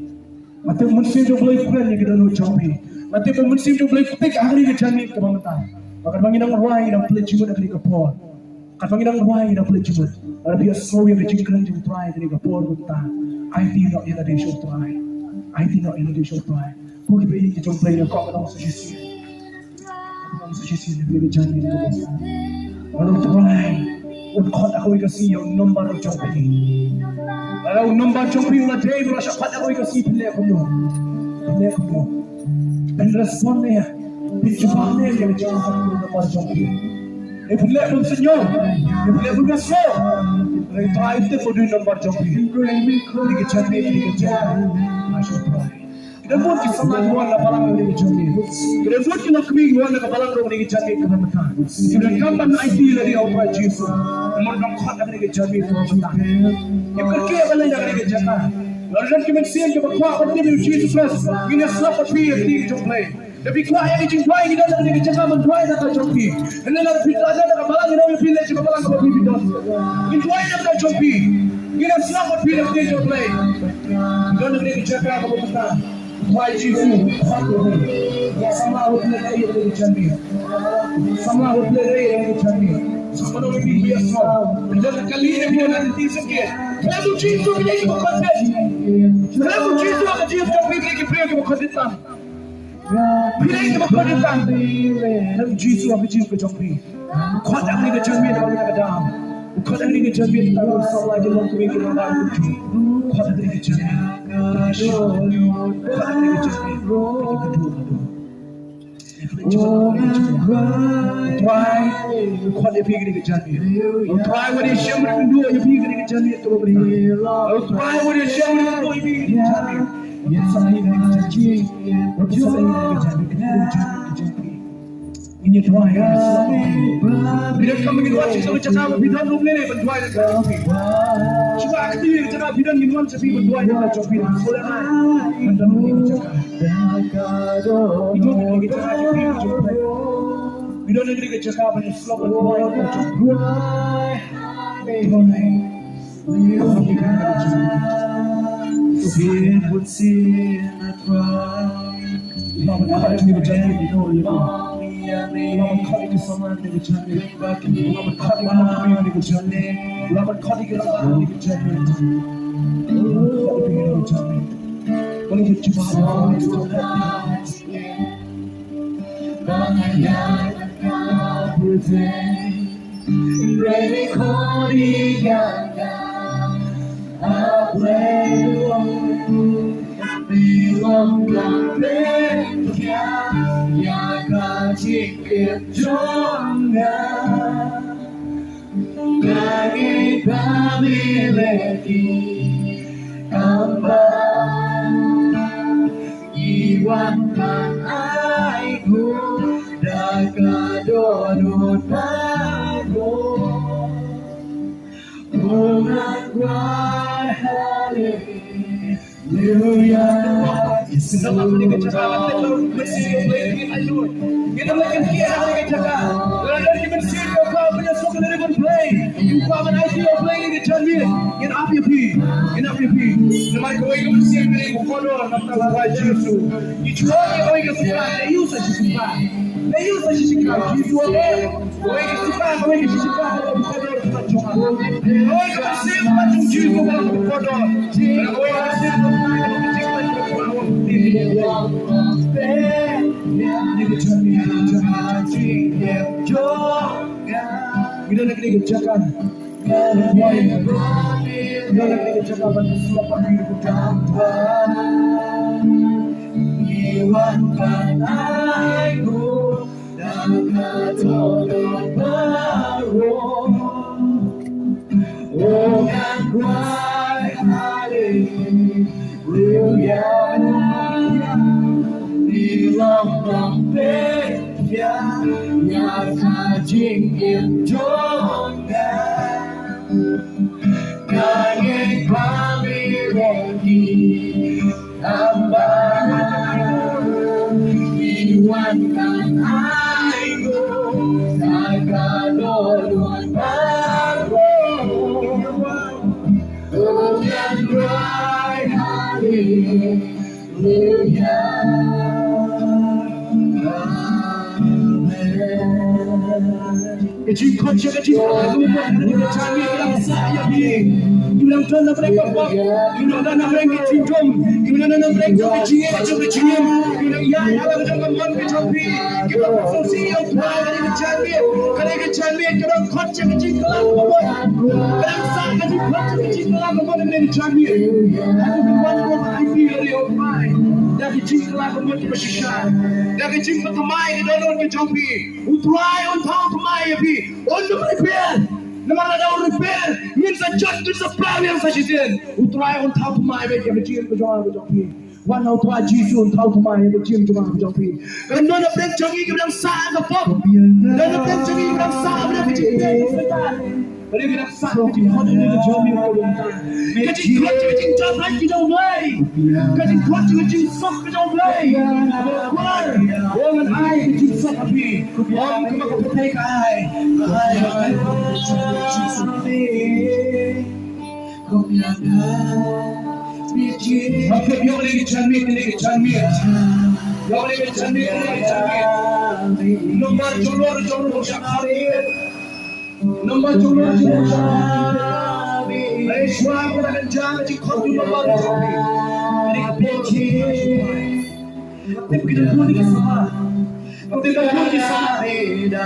Nga tip u Mynsiem jong U Blei u kren ïa ki dohnud jong phi. Nga tip u Mynsiem jong U Blei u peit ha kane ka janmiet kaba mynta. Bad katba ngi dang rwai, ngi dang pynleit jingmut ha kane ka por. Katba ngi dang rwai, ngi dang pynleit jingmut, lada phi ïa sngew ïa ka jingkren jong U Trai ha kane ka por mynta, aiti noh ïa lade sha U Trai. Aiti noh ïa lade sha U Trai. Ko kiba ïeit ki jong U Blei, nga kwah ban ong sa shisien. Sa shisien ïa kane ka janmiet kaba mynta. Lada U Trai un khot ha kawei ka sngi ïa u nombar jong phi, lada u nombar jong phi u la dei ba u la shah khot ha kawei ka sngi, phin leh kumno? Phin leh kumno? Phin respond ne em? Phin jubab ne em ïa ka jingkhot ïa u nombar jong phi? Phin leh bym sngewsih? Phin leh bym sngewsih? Hynrei U Trai u tip ba u dei u nombar jong phi. Kane ka janmiet, kane ka janmiet, ai sha U Trai. Ki don bun ki samla ki wan na balang ruh kane ka janmiet. Ki don bun ki longkmie ki wan na ka balang ruh kane ka janmiet kaba mynta. Ki donkam ban aiti ïa lade ha U Trai Jisu. Namar u dang khot ha kane ka janmiet kaba mynta. Ngim kyrkieh balei na kane ka jaka. Lada don ki mynsiem kiba kwah ban tip ïa U Jisu Khrist, ngin ïasyllok bad phi ha ka ktien jong U Blei. Lada phi kwah ïa ka jingduwai, ngi don ha kane ka jaka ban duwai na ka bynta jong phi. Hynrei lada phi don ha ka balang, ngi ong ïa phi, leit sha ka balang kaba phi don. Ngin duwai na ka bynta jong phi. Ngin ïasyllok bad phi ha ka ktien jong U Blei. Ngi don ha kane ka jaka kaba mynta. Trai Jisu, khot ïa phi. Ïa samla U Blei ïa kane ka janmiet. Samla U Blei ïa kane ka janmiet. Samla U Blei ïa kane ka janmiet. Khlem U Jisu ha ka jingim jong phi, khlem U Jisu ha ka jingim jong phi, ki briew kiba khot ïa U Trai. Phi dei kiba khot ïa U Trai. Khlem U Jisu ha ka jingim jong phi. Khot ha kane ka janmiet, ha kane ka dam. Khot ha kane ka janmiet, tang samla ki longkmie ki rangbah. Khot ha kane ka janmiet. Khot ha kane ka janmiet. Trai, u khot ïa phi kane ka janmiet. Trai, wat ïashem ryngduh ïa phi kane ka janmiet, to ba mynta. Trai, wat ïashem ryngduh ïa phi kane ka janmiet. Wat sa ïa kane ka janmiet. Wat sa ïa kane ka janmiet. Kane ka janmiet ka jong phi. Ngin ïa duwai. Phi don, kam ngin wan sha ka jaka ba phi don ruh lei lei ban duwai na ka jong phi. Shuwa ka kti ka jaka phi don, ngin wan sha phi ban duwai na ka jong phi. Shuwa lei lei ban don ruh ka jaka. Phi don ruh ka jaka, phi don ruh ka jaka ban ïa slok ban duwai na ka jong phi. Duwai. Iwan kan ai gu da ka dohnud baroh. Haleluya. Namar kawei ka mynsiem kane ka kordor, namar ka Trai Jisu. Ngi shu ong ïa kawei ka surprise, leit ïa u sa shisien surprise. Leit ïa u sa shisien surprise. Jisu ong, kawei ka surprise, kawei ka shisien surprise, kawei ka kordor, kawei ka kordor. Kawei ka mynsiem, kawei ka kordor. Kawei ka mynsiem, kawei ka kordor. Ngi don ha kane ka jaka. Haleluya. Ni long tong pe ya ya ka jingim jong nga. Ka ngi pami reti amba. Ni wan kan ai go sa ka do do ba ro. Ka jingkhot sha ka jingkhlak ka mut ka jingkhlak ka dang sah ïa phi. Ki dang don na pdeng ka pop, ki dang don na pdeng ka jingdum, ki dang don na pdeng ka jingim, ka jingim, ki dang ïaid ha la ka jong ka mon ka jong phi. Ki dang sngewsih ïa u Trai ka dang ka jingkhlak ka mut. Ka dang sah ka jingkhlak ka mut, ka dang sah ka jingkhlak ka mut ka dang ka jingkhlak ka mut. Aku wan ko ai phi ïa u Trai da ka jingkhlak ka mut kaba shisha, da ka jingpynthymmai ka dohnud ka jong phi. U Trai un thaw thymmai ïa phi. Un ym repair. Namar lada u repair, ngin sa jot, ngin sa pla, ngin sa shisien. U Trai un thaw thymmai beit ïa ka jingim ka jong nga ka jong phi. Wan ha u Trai Jisu un thaw thymmai ïa ka jingim jong nga ka jong phi. Ka don na pdeng jong ngi kiba dang sah ka pop. Don na pdeng jong ngi kiba dang sah ka pop. Ka dang sah ka jingkhot ka jong ngi ka jong ngi. Ka jingkhot ka jingkhot ka jong ngi. Ka jingkhot ka jingsuk ka jong ngi. Wan ai ka jingsuk ha phi. Wan ka ma ka phi ka ai. Ai. Ïa kane ka janmiet, kane ka janmiet. Ïa kane ka janmiet, kane ka janmiet. Namar jong ngi, jong ngi, jong ngi. Namar jong ngi, jong ngi, jong ngi. Ai shuwa ka la kan jam ka jingkhot jong ngi namar jong ngi. Kane ka pop jong ngi. Tip ki dang bun ki sama. Tip ki dang bun ki sama.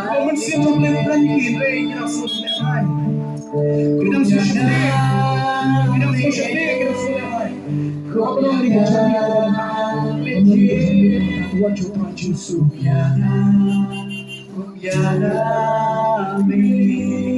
Ko mynsiem jong Blei, Blei ki rei ki dang sngewsih ai. Ki dang sngewsih. Ki dang sngewsih, ki dang sngewsih ai. Ko Blei ki dang sngewsih. Wat ju, wat ju suk ïa nga, suk ïa nga, me.